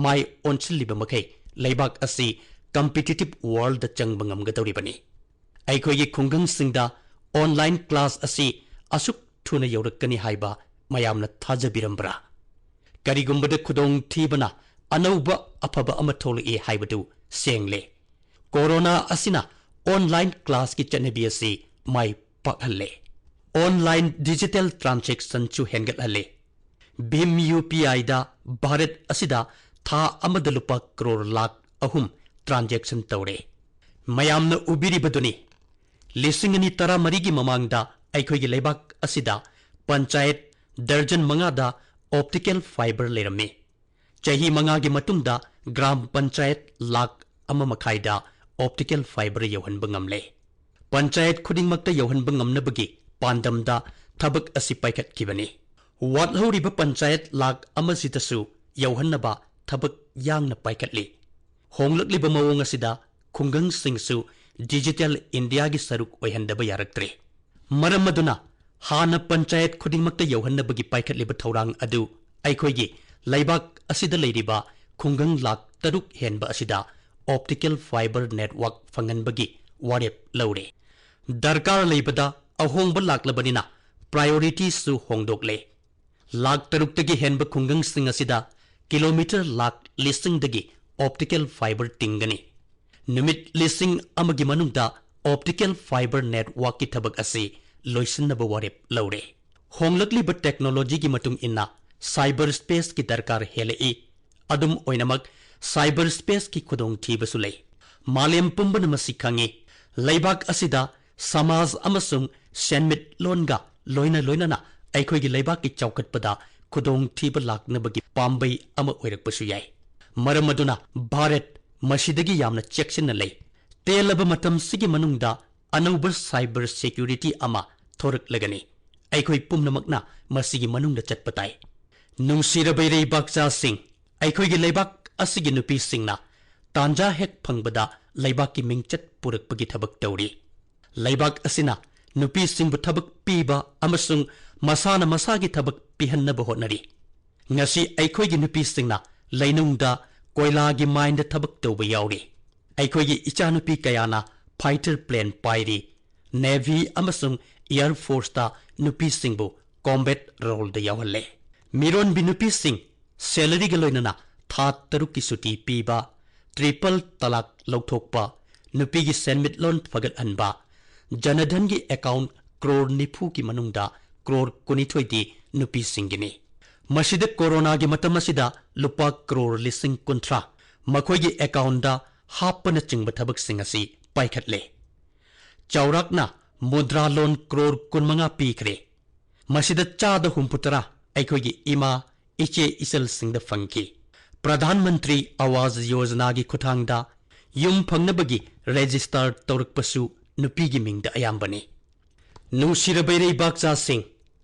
ꯃꯥꯏ ꯑꯣꯟꯁꯤꯜꯂꯤꯕ ꯃꯈꯩ ꯂꯩꯕꯥꯛ ꯑꯁꯤ ꯀꯝꯄꯤꯇꯤꯇꯤꯚ ꯋꯥꯔꯜꯗ ꯆꯪꯕ ꯉꯝꯒꯗꯧꯔꯤꯕꯅꯤ꯫ ꯑꯩꯈꯣꯏꯒꯤ ꯈꯨꯡꯒꯪꯁꯤꯡꯗ online class ꯑꯁꯤ ꯑꯁꯨꯛ ꯊꯨꯅ ꯌꯧꯔꯛꯀꯅꯤ ꯍꯥꯏꯕ ꯃꯌꯥꯝꯅ ꯊꯥꯖꯕꯤꯔꯝꯕ꯭ꯔꯥ? ꯀꯔꯤꯒꯨꯝꯕꯗ ꯈꯨꯗꯣꯡꯊꯤꯕꯅ ꯑꯅꯧꯕ ꯑꯐꯕ ꯑꯃ ꯊꯣꯛꯂꯛꯏ ꯍꯥꯏꯕꯗꯨ ꯁꯦꯡꯂꯦ꯫ ꯀꯣꯔꯣꯅꯥ ꯑꯁꯤꯅ online classꯀꯤ ꯆꯠꯅꯕꯤ ꯑꯁꯤ ꯃꯥꯏ ꯄꯥꯛꯍꯜꯂꯦ꯫ Online digital transactionꯁꯨ ꯍꯦꯟꯒꯠꯍꯜꯂꯦ꯫ ꯚꯤꯝ UPIꯗ ꯚꯥꯔꯠ ꯑꯁꯤꯗ ꯊꯥ ꯑꯃꯗ ꯂꯨꯄꯥ ꯀꯔꯣꯔ ꯂꯥꯈ ꯑꯍꯨꯝ transaction ꯇꯧꯔꯦ꯫ ꯃꯌꯥꯝꯅ ꯎꯕꯤꯔꯤꯕꯗꯨꯅꯤ, ꯂꯤꯁꯤꯡ ꯑꯅꯤ ꯇꯔꯥꯃꯔꯤꯒꯤ ꯃꯃꯥꯡꯗ ꯑꯩꯈꯣꯏꯒꯤ ꯂꯩꯕꯥꯛ ꯑꯁꯤꯗ ꯄꯟꯆꯥꯌꯠ ꯗꯔꯖꯟ ꯃꯉꯥꯗ optical fiber ꯂꯩꯔꯝꯃꯤ꯫ ꯆꯍꯤ ꯃꯉꯥꯒꯤ ꯃꯇꯨꯡꯗ ꯒ꯭ꯔꯥꯝ ꯄꯟꯆꯥꯌꯠ ꯂꯥꯈ ꯑꯃ ꯃꯈꯥꯏꯗ optical fiber ꯌꯧꯍꯟꯕ ꯉꯝꯂꯦ꯫ ꯄꯟꯆꯥꯌꯠ ꯈꯨꯗꯤꯡꯃꯛꯇ ꯌꯧꯍꯟꯕ ꯉꯝꯅꯕꯒꯤ ꯄꯥꯟꯗꯝꯗ ꯊꯕꯛ ꯑꯁꯤ ꯄꯥꯏꯈꯠꯈꯤꯕꯅꯤ꯫ ꯋꯥꯠꯍꯧꯔꯤꯕ ꯄꯟꯆꯥꯌꯠ ꯂꯥꯈ ꯑꯃꯁꯤꯗꯁꯨ ꯌꯧꯍꯟꯅꯕ ꯊꯕꯛ ꯌꯥꯡꯅ ꯄꯥꯏꯈꯠꯂꯤ꯫ ꯍꯣꯡꯂꯛꯂꯤꯕ ꯃꯑꯣꯡ ꯑꯁꯤꯗ ꯈꯨꯡꯒꯪꯁꯤꯡꯁꯨ digital Indiaꯒꯤ ꯁꯔꯨꯛ ꯑꯣꯏꯍꯟꯗꯕ ꯌꯥꯔꯛꯇ꯭ꯔꯦ꯫ ꯃꯔꯝ ꯑꯗꯨꯅ ꯍꯥꯟꯅ ꯄꯟꯆꯥꯌꯠ ꯈꯨꯗꯤꯡꯃꯛꯇ ꯌꯧꯍꯟꯅꯕꯒꯤ ꯄꯥꯏꯈꯠꯂꯤꯕ ꯊꯧꯔꯥꯡ ꯑꯗꯨ ꯑꯩꯈꯣꯏꯒꯤ ꯂꯩꯕꯥꯛ ꯑꯁꯤꯗ ꯂꯩꯔꯤꯕ ꯈꯨꯡꯒꯪ ꯂꯥꯈ ꯇꯔꯨꯛ ꯍꯦꯟꯕ ꯑꯁꯤꯗ optical fiber network ꯐꯪꯍꯟꯕꯒꯤ ꯋꯥꯔꯦꯞ ꯂꯧꯔꯦ꯫ ꯗꯔꯀꯥꯔ ꯂꯩꯕꯗ ꯑꯍꯣꯡꯕ ꯂꯥꯛꯂꯕꯅꯤꯅ priorityꯁꯨ ꯍꯣꯡꯗꯣꯛꯂꯦ꯫ ꯂꯥꯈ ꯇꯔꯨꯛꯇꯒꯤ ꯍꯦꯟꯕ ꯈꯨꯡꯒꯪꯁꯤꯡ ꯑꯁꯤꯗ ꯀꯤꯂꯣꯃꯤꯇꯔ ꯂꯥꯈ ꯂꯤꯁꯤꯡꯗꯒꯤ optical fiber ꯇꯤꯡꯒꯅꯤ꯫ ꯅꯨꯃꯤꯠ ꯂꯤꯁꯤꯡ ꯑꯃꯒꯤ ꯃꯅꯨꯡꯗ optical fiber networkꯀꯤ ꯊꯕꯛ ꯑꯁꯤ ꯂꯣꯏꯁꯤꯟꯅꯕ ꯋꯥꯔꯦꯞ ꯂꯧꯔꯦ꯫ ꯍꯣꯡꯂꯛꯂꯤꯕ technologyꯒꯤ ꯃꯇꯨꯡ ꯏꯟꯅ cyber spaceꯀꯤ ꯗꯔꯀꯥꯔ ꯍꯦꯜꯂꯛꯏ꯫ ꯑꯗꯨꯝ ꯑꯣꯏꯅꯃꯛ, cyber spaceꯀꯤ ꯈꯨꯗꯣꯡꯊꯤꯕꯁꯨ ꯂꯩ꯫ ꯃꯥꯂꯦꯝ ꯄꯨꯝꯕꯅ ꯃꯁꯤ ꯈꯪꯏ꯫ ꯂꯩꯕꯥꯛ ꯑꯁꯤꯗ ꯁꯃꯥꯖ ꯑꯃꯁꯨꯡ ꯁꯦꯟꯃꯤꯠꯂꯣꯟꯒ ꯂꯣꯏꯅ ꯂꯣꯏꯅꯅ ꯑꯩꯈꯣꯏꯒꯤ ꯂꯩꯕꯥꯛꯀꯤ ꯆꯥꯎꯈꯠꯄꯗ ꯈꯨꯗꯣꯡꯊꯤꯕ ꯂꯥꯛꯅꯕꯒꯤ ꯄꯥꯝꯕꯩ ꯑꯃ ꯑꯣꯏꯔꯛꯄꯁꯨ ꯌꯥꯏ꯫ ꯃꯔꯝ ꯑꯗꯨꯅ ꯚꯥꯔꯠ ꯃꯁꯤꯗꯒꯤ ꯌꯥꯝꯅ ꯆꯦꯛꯁꯤꯟꯅ ꯂꯩ꯫ ꯇꯦꯜꯂꯕ ꯃꯇꯝꯁꯤꯒꯤ ꯃꯅꯨꯡꯗ ꯑꯅꯧꯕ cyber security ꯑꯃ ꯊꯣꯔꯛꯂꯒꯅꯤ꯫ ꯑꯩꯈꯣꯏ ꯄꯨꯝꯅꯃꯛꯅ ꯃꯁꯤꯒꯤ ꯃꯅꯨꯡꯗ ꯆꯠꯄ ꯇꯥꯏ꯫ ꯅꯨꯡꯁꯤꯔꯕ ꯏꯔꯩꯕꯥꯛꯆꯥꯁꯤꯡ, ꯑꯩꯈꯣꯏꯒꯤ ꯂꯩꯕꯥꯛ ꯑꯁꯤꯒꯤ ꯅꯨꯄꯤꯁꯤꯡꯅ ꯇꯥꯟꯖꯥ ꯍꯦꯛ ꯐꯪꯕꯗ ꯂꯩꯕꯥꯛꯀꯤ ꯃꯤꯡꯆꯠ ꯄꯨꯔꯛꯄꯒꯤ ꯊꯕꯛ ꯇꯧꯔꯤ꯫ ꯂꯩꯕꯥꯛ ꯑꯁꯤꯅ ꯅꯨꯄꯤꯁꯤꯡꯕꯨ ꯊꯕꯛ ꯄꯤꯕ ꯑꯃꯁꯨꯡ ꯃꯁꯥꯅ ꯃꯁꯥꯒꯤ ꯊꯕꯛ ꯄꯤꯍꯟꯅꯕ ꯍꯣꯠꯅꯔꯤ꯫ ꯉꯁꯤ ꯑꯩꯈꯣꯏꯒꯤ ꯅꯨꯄꯤꯁꯤꯡꯅ ꯂꯩꯅꯨꯡꯗ ꯀꯣꯏꯂꯥꯒꯤ mineꯗ ꯊꯕꯛ ꯇꯧꯕ ꯌꯥꯎꯔꯤ꯫ ꯑꯩꯈꯣꯏꯒꯤ ꯏꯆꯥꯅꯨꯄꯤ ꯀꯌꯥꯅ fighter plane ꯄꯥꯏꯔꯤ꯫ Navy ꯑꯃꯁꯨꯡ Air Forceꯇ ꯅꯨꯄꯤꯁꯤꯡꯕꯨ combat roleꯗ ꯌꯥꯎꯍꯜꯂꯦ꯫ ꯃꯤꯔꯣꯟꯕꯤ ꯅꯨꯄꯤꯁꯤꯡ salaryꯒ ꯂꯣꯏꯅꯅ ꯊꯥ ꯇꯔꯨꯛꯀꯤ ꯁꯨꯇꯤ ꯄꯤꯕ, triple ꯇꯂꯥꯛ ꯂꯧꯊꯣꯛꯄ, ꯅꯨꯄꯤꯒꯤ ꯁꯦꯟꯃꯤꯠꯂꯣꯟ ꯐꯒꯠꯍꯟꯕ, ꯖꯅꯙꯟꯒꯤ account ꯀ꯭ꯔꯣꯔ ꯅꯤꯐꯨꯒꯤ ꯃꯅꯨꯡꯗ ꯀ꯭ꯔꯣꯔ ꯀꯨꯟꯅꯤꯊꯣꯏꯗꯤ ꯅꯨꯄꯤꯁꯤꯡꯒꯤꯅꯤ꯫ ꯃꯁꯤꯗ ꯀꯣꯔꯣꯅꯥꯒꯤ ꯃꯇꯝ ꯑꯁꯤꯗ ꯂꯨꯄꯥ ꯀ꯭ꯔꯣꯔ ꯂꯤꯁꯤꯡ ꯀꯨꯟꯊ꯭ꯔꯥ ꯃꯈꯣꯏꯒꯤ accountꯗ ꯍꯥꯞꯄꯅꯆꯤꯡꯕ ꯊꯕꯛꯁꯤꯡ ꯑꯁꯤ ꯄꯥꯏꯈꯠꯂꯦ꯫ ꯆꯥꯎꯔꯥꯛꯅ ꯃꯨꯗ꯭ꯔꯥ loan ꯀ꯭ꯔꯣꯔ ꯀꯨꯟꯃꯉꯥ ꯄꯤꯈ꯭ꯔꯦ꯫ ꯃꯁꯤꯗ ꯆꯥꯗ ꯍꯨꯝꯐꯨꯇꯔꯥ ꯑꯩꯈꯣꯏꯒꯤ ꯏꯃꯥ, ꯏꯆꯦ ꯏꯆꯜꯁꯤꯡꯗ ꯐꯪꯈꯤ꯫ ꯄ꯭ꯔꯙꯥꯟ ꯃꯟꯇ꯭ꯔꯤ ꯑꯋꯥꯖ ꯌꯣꯖꯅꯥꯒꯤ ꯈꯨꯠꯊꯥꯡꯗ ꯌꯨꯝ ꯐꯪꯅꯕꯒꯤ register ꯇꯧꯔꯛꯄꯁꯨ ꯅꯨꯄꯤꯒꯤ ꯃꯤꯡꯗ ꯑꯌꯥꯝꯕꯅꯤ꯫ ꯅꯨꯡꯁꯤꯔꯕ ꯏꯔꯩꯕꯥꯛꯆꯥꯁꯤꯡ,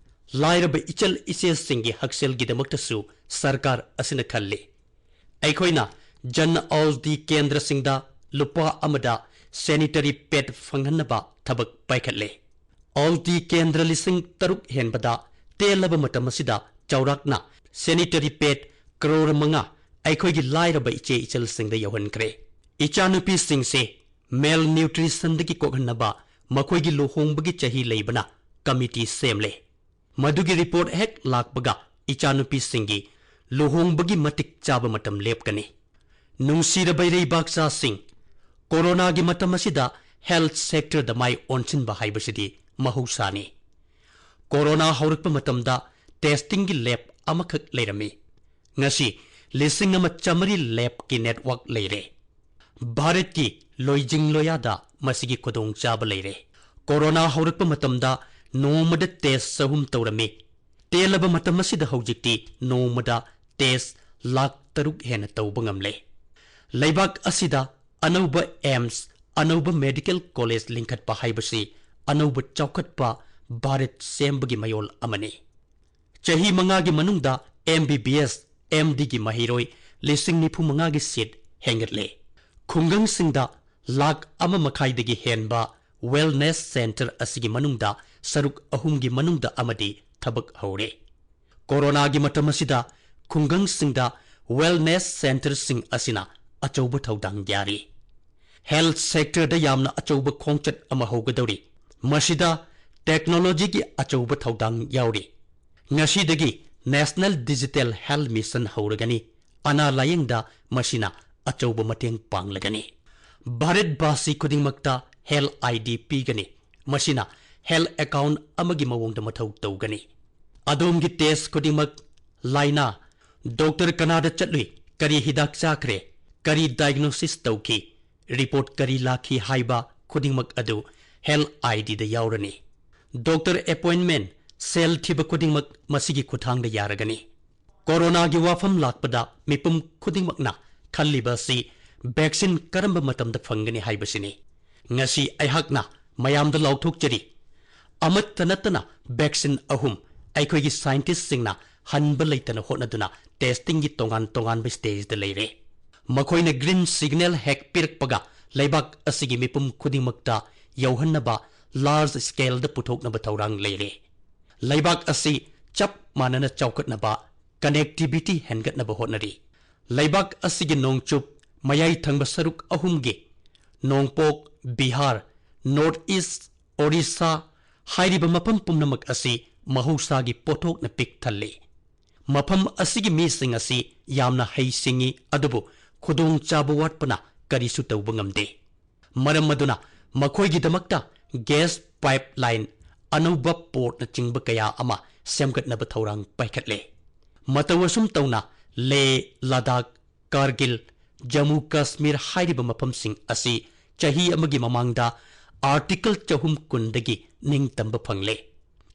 ꯂꯥꯏꯔꯕ ꯏꯆꯜ ꯏꯆꯦꯁꯤꯡꯒꯤ ꯍꯛꯁꯦꯜꯒꯤꯗꯃꯛꯇꯁꯨ ꯁꯔꯀꯥꯔ ꯑꯁꯤꯅ ꯈꯜꯂꯤ꯫ ꯑꯩꯈꯣꯏꯅ ꯖꯟ ꯑꯧꯁꯗꯤ ꯀꯦꯟꯗ꯭ꯔꯁꯤꯡꯗ ꯂꯨꯄꯥ ꯑꯃꯗ sanitary pad ꯐꯪꯍꯟꯅꯕ ꯊꯕꯛ ꯄꯥꯏꯈꯠꯂꯦ꯫ ꯑꯧꯁꯗꯤ ꯀꯦꯟꯗ꯭ꯔ ꯂꯤꯁꯤꯡ ꯇꯔꯨꯛ ꯍꯦꯟꯕꯗ ꯇꯦꯜꯂꯕ ꯃꯇꯝ ꯑꯁꯤꯗ ꯆꯥꯎꯔꯥꯛꯅ sanitary pad ꯀ꯭ꯔꯣꯔ ꯃꯉꯥ ꯑꯩꯈꯣꯏꯒꯤ ꯂꯥꯏꯔꯕ ꯏꯆꯦ ꯏꯆꯜꯁꯤꯡꯗ ꯌꯧꯍꯟꯈ꯭ꯔꯦ꯫ ꯏꯆꯥꯅꯨꯄꯤꯁꯤꯡꯁꯦ malnutritionꯗꯒꯤ ꯀꯣꯛꯍꯟꯅꯕ ꯃꯈꯣꯏꯒꯤ ꯂꯨꯍꯣꯡꯕꯒꯤ ꯆꯍꯤ ꯂꯩꯕꯅ committee ꯁꯦꯝꯂꯦ꯫ ꯃꯗꯨꯒꯤ report ꯍꯦꯛ ꯂꯥꯛꯄꯒ ꯏꯆꯥꯅꯨꯄꯤꯁꯤꯡꯒꯤ ꯂꯨꯍꯣꯡꯕꯒꯤ ꯃꯇꯤꯛ ꯆꯥꯕ ꯃꯇꯝ ꯂꯦꯞꯀꯅꯤ꯫ ꯅꯨꯡꯁꯤꯔꯕ ꯏꯔꯩꯕꯥꯛꯆꯥꯁꯤꯡ, ꯀꯣꯔꯣꯅꯥꯒꯤ ꯃꯇꯝ ꯑꯁꯤꯗ health sectorꯗ ꯃꯥꯏ ꯑꯣꯟꯁꯤꯟꯕ ꯍꯥꯏꯕꯁꯤꯗꯤ ꯃꯍꯧꯁꯥꯅꯤ꯫ ꯀꯣꯔꯣꯅꯥ ꯍꯧꯔꯛꯄ ꯃꯇꯝꯗ testingꯒꯤ lab ꯑꯃꯈꯛ ꯂꯩꯔꯝꯃꯤ꯫ ꯉꯁꯤ ꯂꯤꯁꯤꯡ ꯑꯃ ꯆꯥꯃꯔꯤ labꯀꯤ network ꯂꯩꯔꯦ꯫ ꯚꯥꯔꯠꯀꯤ ꯂꯣꯏꯖꯤꯡ ꯂꯣꯌꯥꯗ ꯃꯁꯤꯒꯤ ꯈꯨꯗꯣꯡꯆꯥꯕ ꯂꯩꯔꯦ꯫ ꯀꯣꯔꯣꯅꯥ ꯍꯧꯔꯛꯄ ꯃꯇꯝꯗ ꯅꯣꯡꯃꯗ test ꯆꯍꯨꯝ ꯇꯧꯔꯝꯃꯤ꯫ ꯇꯦꯜꯂꯕ ꯃꯇꯝ ꯑꯁꯤꯗ ꯍꯧꯖꯤꯛꯇꯤ ꯅꯣꯡꯃꯗ test ꯂꯥꯈ ꯇꯔꯨꯛ ꯍꯦꯟꯅ ꯇꯧꯕ ꯉꯝꯂꯦ꯫ ꯂꯩꯕꯥꯛ ꯑꯁꯤꯗ ꯑꯅꯧꯕ AIIMS, ꯑꯅꯧꯕ medical college ꯂꯤꯡꯈꯠꯄ ꯍꯥꯏꯕꯁꯤ ꯑꯅꯧꯕ ꯆꯥꯎꯈꯠꯄ ꯚꯥꯔꯠ ꯁꯦꯝꯕꯒꯤ ꯃꯌꯣꯜ ꯑꯃꯅꯤ꯫ ꯆꯍꯤ ꯃꯉꯥꯒꯤ ꯃꯅꯨꯡꯗ MBBS, MDꯒꯤ ꯃꯍꯩꯔꯣꯏ ꯂꯤꯁꯤꯡ ꯅꯤꯐꯨ ꯃꯉꯥꯒꯤ seat ꯍꯦꯟꯒꯠꯂꯦ꯫ ꯈꯨꯡꯒꯪꯁꯤꯡꯗ ꯂꯥꯈ ꯑꯃ ꯃꯈꯥꯏꯗꯒꯤ ꯍꯦꯟꯕ wellness centre ꯑꯁꯤꯒꯤ ꯃꯅꯨꯡꯗ ꯁꯔꯨꯛ ꯑꯍꯨꯝꯒꯤ ꯃꯅꯨꯡꯗ ꯑꯃꯗꯤ ꯊꯕꯛ ꯍꯧꯔꯦ꯫ ꯀꯣꯔꯣꯅꯥꯒꯤ ꯃꯇꯝ ꯑꯁꯤꯗ ꯈꯨꯡꯒꯪꯁꯤꯡꯗ wellness centreꯁꯤꯡ ꯑꯁꯤꯅ ꯑꯆꯧꯕ ꯊꯧꯗꯥꯡ ꯌꯥꯔꯤ꯫ Health sectorꯗ ꯌꯥꯝꯅ ꯑꯆꯧꯕ ꯈꯣꯡꯆꯠ ꯑꯃ ꯍꯧꯒꯗꯧꯔꯤ꯫ ꯃꯁꯤꯗ technologyꯒꯤ ꯑꯆꯧꯕ ꯊꯧꯗꯥꯡ ꯌꯥꯎꯔꯤ꯫ ꯉꯁꯤꯗꯒꯤ National Digital Health Mission ꯍꯧꯔꯒꯅꯤ꯫ ꯑꯅꯥ ꯂꯥꯌꯦꯡꯗ ꯃꯁꯤꯅ ꯑꯆꯧꯕ ꯃꯇꯦꯡ ꯄꯥꯡꯂꯒꯅꯤ꯫ ꯚꯥꯔꯠꯕꯥꯁꯤ ꯈꯨꯗꯤꯡꯃꯛꯇ health ID ꯄꯤꯒꯅꯤ꯫ ꯃꯁꯤꯅ health account ꯑꯃꯒꯤ ꯃꯑꯣꯡꯗ ꯃꯊꯧ ꯇꯧꯒꯅꯤ꯫ ꯑꯗꯣꯝꯒꯤ test ꯈꯨꯗꯤꯡꯃꯛ, ꯂꯥꯏꯅꯥ, doctor ꯀꯅꯥꯗ ꯆꯠꯂꯨꯏ, ꯀꯔꯤ ꯍꯤꯗꯥꯛ ꯆꯥꯈ꯭ꯔꯦ, ꯀꯔꯤ diagnosis ꯇꯧꯈꯤ, report ꯀꯔꯤ ꯂꯥꯛꯈꯤ ꯍꯥꯏꯕ ꯈꯨꯗꯤꯡꯃꯛ ꯑꯗꯨ health IDꯗ ꯌꯥꯎꯔꯅꯤ꯫ Doctor appointment, cell ꯊꯤꯕ ꯈꯨꯗꯤꯡꯃꯛ ꯃꯁꯤꯒꯤ ꯈꯨꯠꯊꯥꯡꯗ ꯌꯥꯔꯒꯅꯤ꯫ ꯀꯣꯔꯣꯅꯥꯒꯤ ꯋꯥꯐꯝ ꯂꯥꯛꯄꯗ ꯃꯤꯄꯨꯝ ꯈꯨꯗꯤꯡꯃꯛꯅ ꯈꯜꯂꯤꯕ ꯑꯁꯤ vaccine ꯀꯔꯝꯕ ꯃꯇꯝꯗ ꯐꯪꯒꯅꯤ ꯍꯥꯏꯕꯁꯤꯅꯤ꯫ ꯉꯁꯤ ꯑꯩꯍꯥꯛꯅ ꯃꯌꯥꯝꯗ ꯂꯥꯎꯊꯣꯛꯆꯔꯤ, ꯑꯃꯠꯇ ꯅꯠꯇꯅ vaccine ꯑꯍꯨꯝ ꯑꯩꯈꯣꯏꯒꯤ scientistꯁꯤꯡꯅ ꯍꯟꯕ ꯂꯩꯇꯅ ꯍꯣꯠꯅꯗꯨꯅ testingꯒꯤ ꯇꯣꯉꯥꯟ ꯇꯣꯉꯥꯟꯕ stageꯗ ꯂꯩꯔꯦ꯫ ꯃꯈꯣꯏꯅ green signal ꯍꯦꯛ ꯄꯤꯔꯛꯄꯒ ꯂꯩꯕꯥꯛ ꯑꯁꯤꯒꯤ ꯃꯤꯄꯨꯝ ꯈꯨꯗꯤꯡꯃꯛꯇ ꯌꯧꯍꯟꯅꯕ large scaleꯗ ꯄꯨꯊꯣꯛꯅꯕ ꯊꯧꯔꯥꯡ ꯂꯩꯔꯦ꯫ ꯂꯩꯕꯥꯛ ꯑꯁꯤ ꯆꯞ ꯃꯥꯟꯅꯅ ꯆꯥꯎꯈꯠꯅꯕ, connectivity ꯍꯦꯟꯒꯠꯅꯕ ꯍꯣꯠꯅꯔꯤ꯫ ꯂꯩꯕꯥꯛ ꯑꯁꯤꯒꯤ ꯅꯣꯡꯆꯨꯞ ꯃꯌꯥꯏ ꯊꯪꯕ ꯁꯔꯨꯛ ꯑꯍꯨꯝꯒꯤ ꯅꯣꯡꯄꯣꯛ, ꯕꯤꯍꯥꯔ, North East, ꯑꯣꯔꯤꯁꯥ ꯍꯥꯏꯔꯤꯕ ꯃꯐꯝ ꯄꯨꯝꯅꯃꯛ ꯑꯁꯤ ꯃꯍꯧꯁꯥꯒꯤ ꯄꯣꯠꯊꯣꯛꯅ ꯄꯤꯛ ꯊꯜꯂꯤ꯫ ꯃꯐꯝ ꯑꯁꯤꯒꯤ ꯃꯤꯁꯤꯡ ꯑꯁꯤ ꯌꯥꯝꯅ ꯍꯩꯁꯤꯡꯉꯤ, ꯑꯗꯨꯕꯨ ꯈꯨꯗꯣꯡꯆꯥꯕ ꯋꯥꯠꯄꯅ ꯀꯔꯤꯁꯨ ꯇꯧꯕ ꯉꯝꯗꯦ꯫ ꯃꯔꯝ ꯑꯗꯨꯅ ꯃꯈꯣꯏꯒꯤꯗꯃꯛꯇ gas pipeline, ꯑꯅꯧꯕ portꯅꯆꯤꯡꯕ ꯀꯌꯥ ꯑꯃ ꯁꯦꯝꯒꯠꯅꯕ ꯊꯧꯔꯥꯡ ꯄꯥꯏꯈꯠꯂꯦ꯫ ꯃꯇꯧ ꯑꯁꯨꯝ ꯇꯧꯅ ꯂꯦꯍ, ꯂꯗꯥꯈ, ꯀꯥꯔꯒꯤꯜ, ꯖꯝꯃꯨ ꯀꯥꯁꯃꯤꯔ ꯍꯥꯏꯔꯤꯕ ꯃꯐꯝꯁꯤꯡ ꯑꯁꯤ ꯆꯍꯤ ꯑꯃꯒꯤ ꯃꯃꯥꯡꯗ Article ꯆꯍꯨꯝ ꯀꯨꯟꯗꯒꯤ ꯅꯤꯡꯇꯝꯕ ꯐꯪꯂꯦ꯫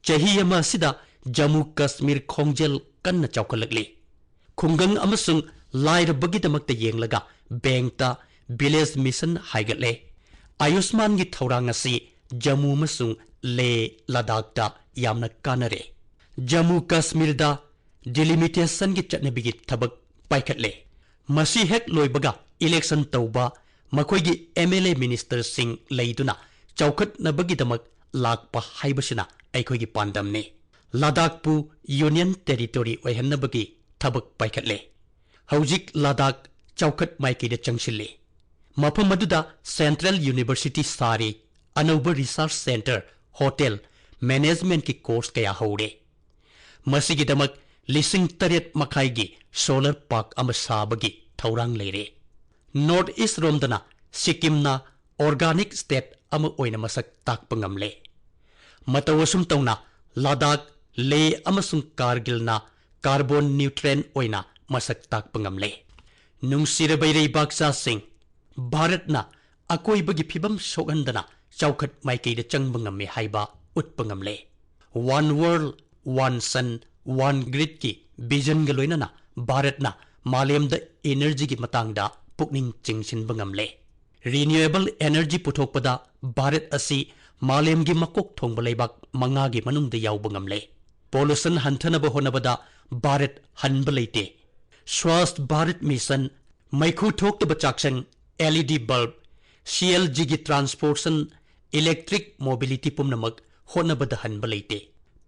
ꯆꯍꯤ ꯑꯃ ꯑꯁꯤꯗ ꯖꯝꯃꯨ ꯀꯥꯁꯃꯤꯔ ꯈꯣꯡꯖꯦꯜ ꯀꯟꯅ ꯆꯥꯎꯈꯠꯂꯛꯂꯤ꯫ ꯈꯨꯡꯒꯪ ꯑꯃꯁꯨꯡ ꯂꯥꯏꯔꯕꯒꯤꯗꯃꯛꯇ ꯌꯦꯡꯂꯒ bankꯇ village mission ꯍꯥꯏꯒꯠꯂꯦ꯫ ꯑꯌꯨꯁꯃꯥꯟꯒꯤ ꯊꯧꯔꯥꯡ ꯑꯁꯤ ꯖꯝꯃꯨ ꯑꯃꯁꯨꯡ ꯂꯦꯍ ꯂꯗꯥꯈꯇ ꯌꯥꯝꯅ ꯀꯥꯟꯅꯔꯦ꯫ ꯖꯝꯃꯨ ꯀꯥꯁꯃꯤꯔꯗ delimitationꯒꯤ ꯆꯠꯅꯕꯤꯒꯤ ꯊꯕꯛ ꯄꯥꯏꯈꯠꯂꯦ꯫ ꯃꯁꯤ ꯍꯦꯛ ꯂꯣꯏꯕꯒ election ꯇꯧꯕ, ꯃꯈꯣꯏꯒꯤ MLA ministerꯁꯤꯡ ꯂꯩꯗꯨꯅ ꯆꯥꯎꯈꯠꯅꯕꯒꯤꯗꯃꯛ ꯂꯥꯛꯄ ꯍꯥꯏꯕꯁꯤꯅ ꯑꯩꯈꯣꯏꯒꯤ ꯄꯥꯟꯗꯝꯅꯤ꯫ ꯂꯗꯥꯈꯄꯨ union territory ꯑꯣꯏꯍꯟꯅꯕꯒꯤ ꯊꯕꯛ ꯄꯥꯏꯈꯠꯂꯦ꯫ ꯍꯧꯖꯤꯛ ꯂꯗꯥꯈ ꯆꯥꯎꯈꯠ ꯃꯥꯏꯀꯩꯗ ꯆꯪꯁꯤꯜꯂꯤ꯫ ꯃꯐꯝ ꯑꯗꯨꯗ Central University ꯁꯥꯔꯤ, ꯑꯅꯧꯕ research centre, hotel, managementꯀꯤ course ꯀꯌꯥ ꯍꯧꯔꯦ꯫ ꯃꯁꯤꯒꯤꯗꯃꯛ ꯂꯤꯁꯤꯡ ꯇꯔꯦꯠ ꯃꯈꯥꯏꯒꯤ solar park ꯑꯃ ꯁꯥꯕꯒꯤ ꯊꯧꯔꯥꯡ ꯂꯩꯔꯦ꯫ North East ꯔꯣꯝꯗꯅ ꯁꯤꯛꯀꯤꯝꯅ organic state ꯑꯃ ꯑꯣꯏꯅ ꯃꯁꯛ ꯇꯥꯛꯄ ꯉꯝꯂꯦ꯫ ꯃꯇꯧ ꯑꯁꯨꯝ ꯇꯧꯅ ꯂꯗꯥꯈ, ꯂꯦꯍ ꯑꯃꯁꯨꯡ ꯀꯥꯔꯒꯤꯜꯅ carbon neutral ꯑꯣꯏꯅ ꯃꯁꯛ ꯇꯥꯛꯄ ꯉꯝꯂꯦ꯫ ꯅꯨꯡꯁꯤꯔꯕ ꯏꯔꯩꯕꯥꯛꯆꯥꯁꯤꯡ, ꯚꯥꯔꯠꯅ ꯑꯀꯣꯏꯕꯒꯤ ꯐꯤꯕꯝ ꯁꯣꯛꯍꯟꯗꯅ ꯆꯥꯎꯈꯠ ꯃꯥꯏꯀꯩꯗ ꯆꯪꯕ ꯉꯝꯃꯤ ꯍꯥꯏꯕ ꯎꯠꯄ ꯉꯝꯂꯦ꯫ One World, One Sun, One Gridꯀꯤ visionꯒ ꯂꯣꯏꯅꯅ ꯚꯥꯔꯠꯅ ꯃꯥꯂꯦꯝꯗ energyꯒꯤ ꯃꯇꯥꯡꯗ ꯄꯨꯛꯅꯤꯡ ꯆꯤꯡꯁꯤꯟꯕ ꯉꯝꯂꯦ꯫ Renewable energy ꯄꯨꯊꯣꯛꯄꯗ ꯚꯥꯔꯠ ꯑꯁꯤ ꯃꯥꯂꯦꯝꯒꯤ ꯃꯀꯣꯛ ꯊꯣꯡꯕ ꯂꯩꯕꯥꯛ ꯃꯉꯥꯒꯤ ꯃꯅꯨꯡꯗ ꯌꯥꯎꯕ ꯉꯝꯂꯦ꯫ Pollution ꯍꯟꯊꯅꯕ ꯍꯣꯠꯅꯕꯗ ꯚꯥꯔꯠ ꯍꯟꯕ ꯂꯩꯇꯦ꯫ Swachh Bharat Mission, ꯃꯩꯈꯨ ꯊꯣꯛꯇꯕ ꯆꯥꯛꯁꯪ, LED bulb, CNGꯒꯤ transportation, electric mobility ꯄꯨꯝꯅꯃꯛ ꯍꯣꯠꯅꯕꯗ ꯍꯟꯕ ꯂꯩꯇꯦ꯫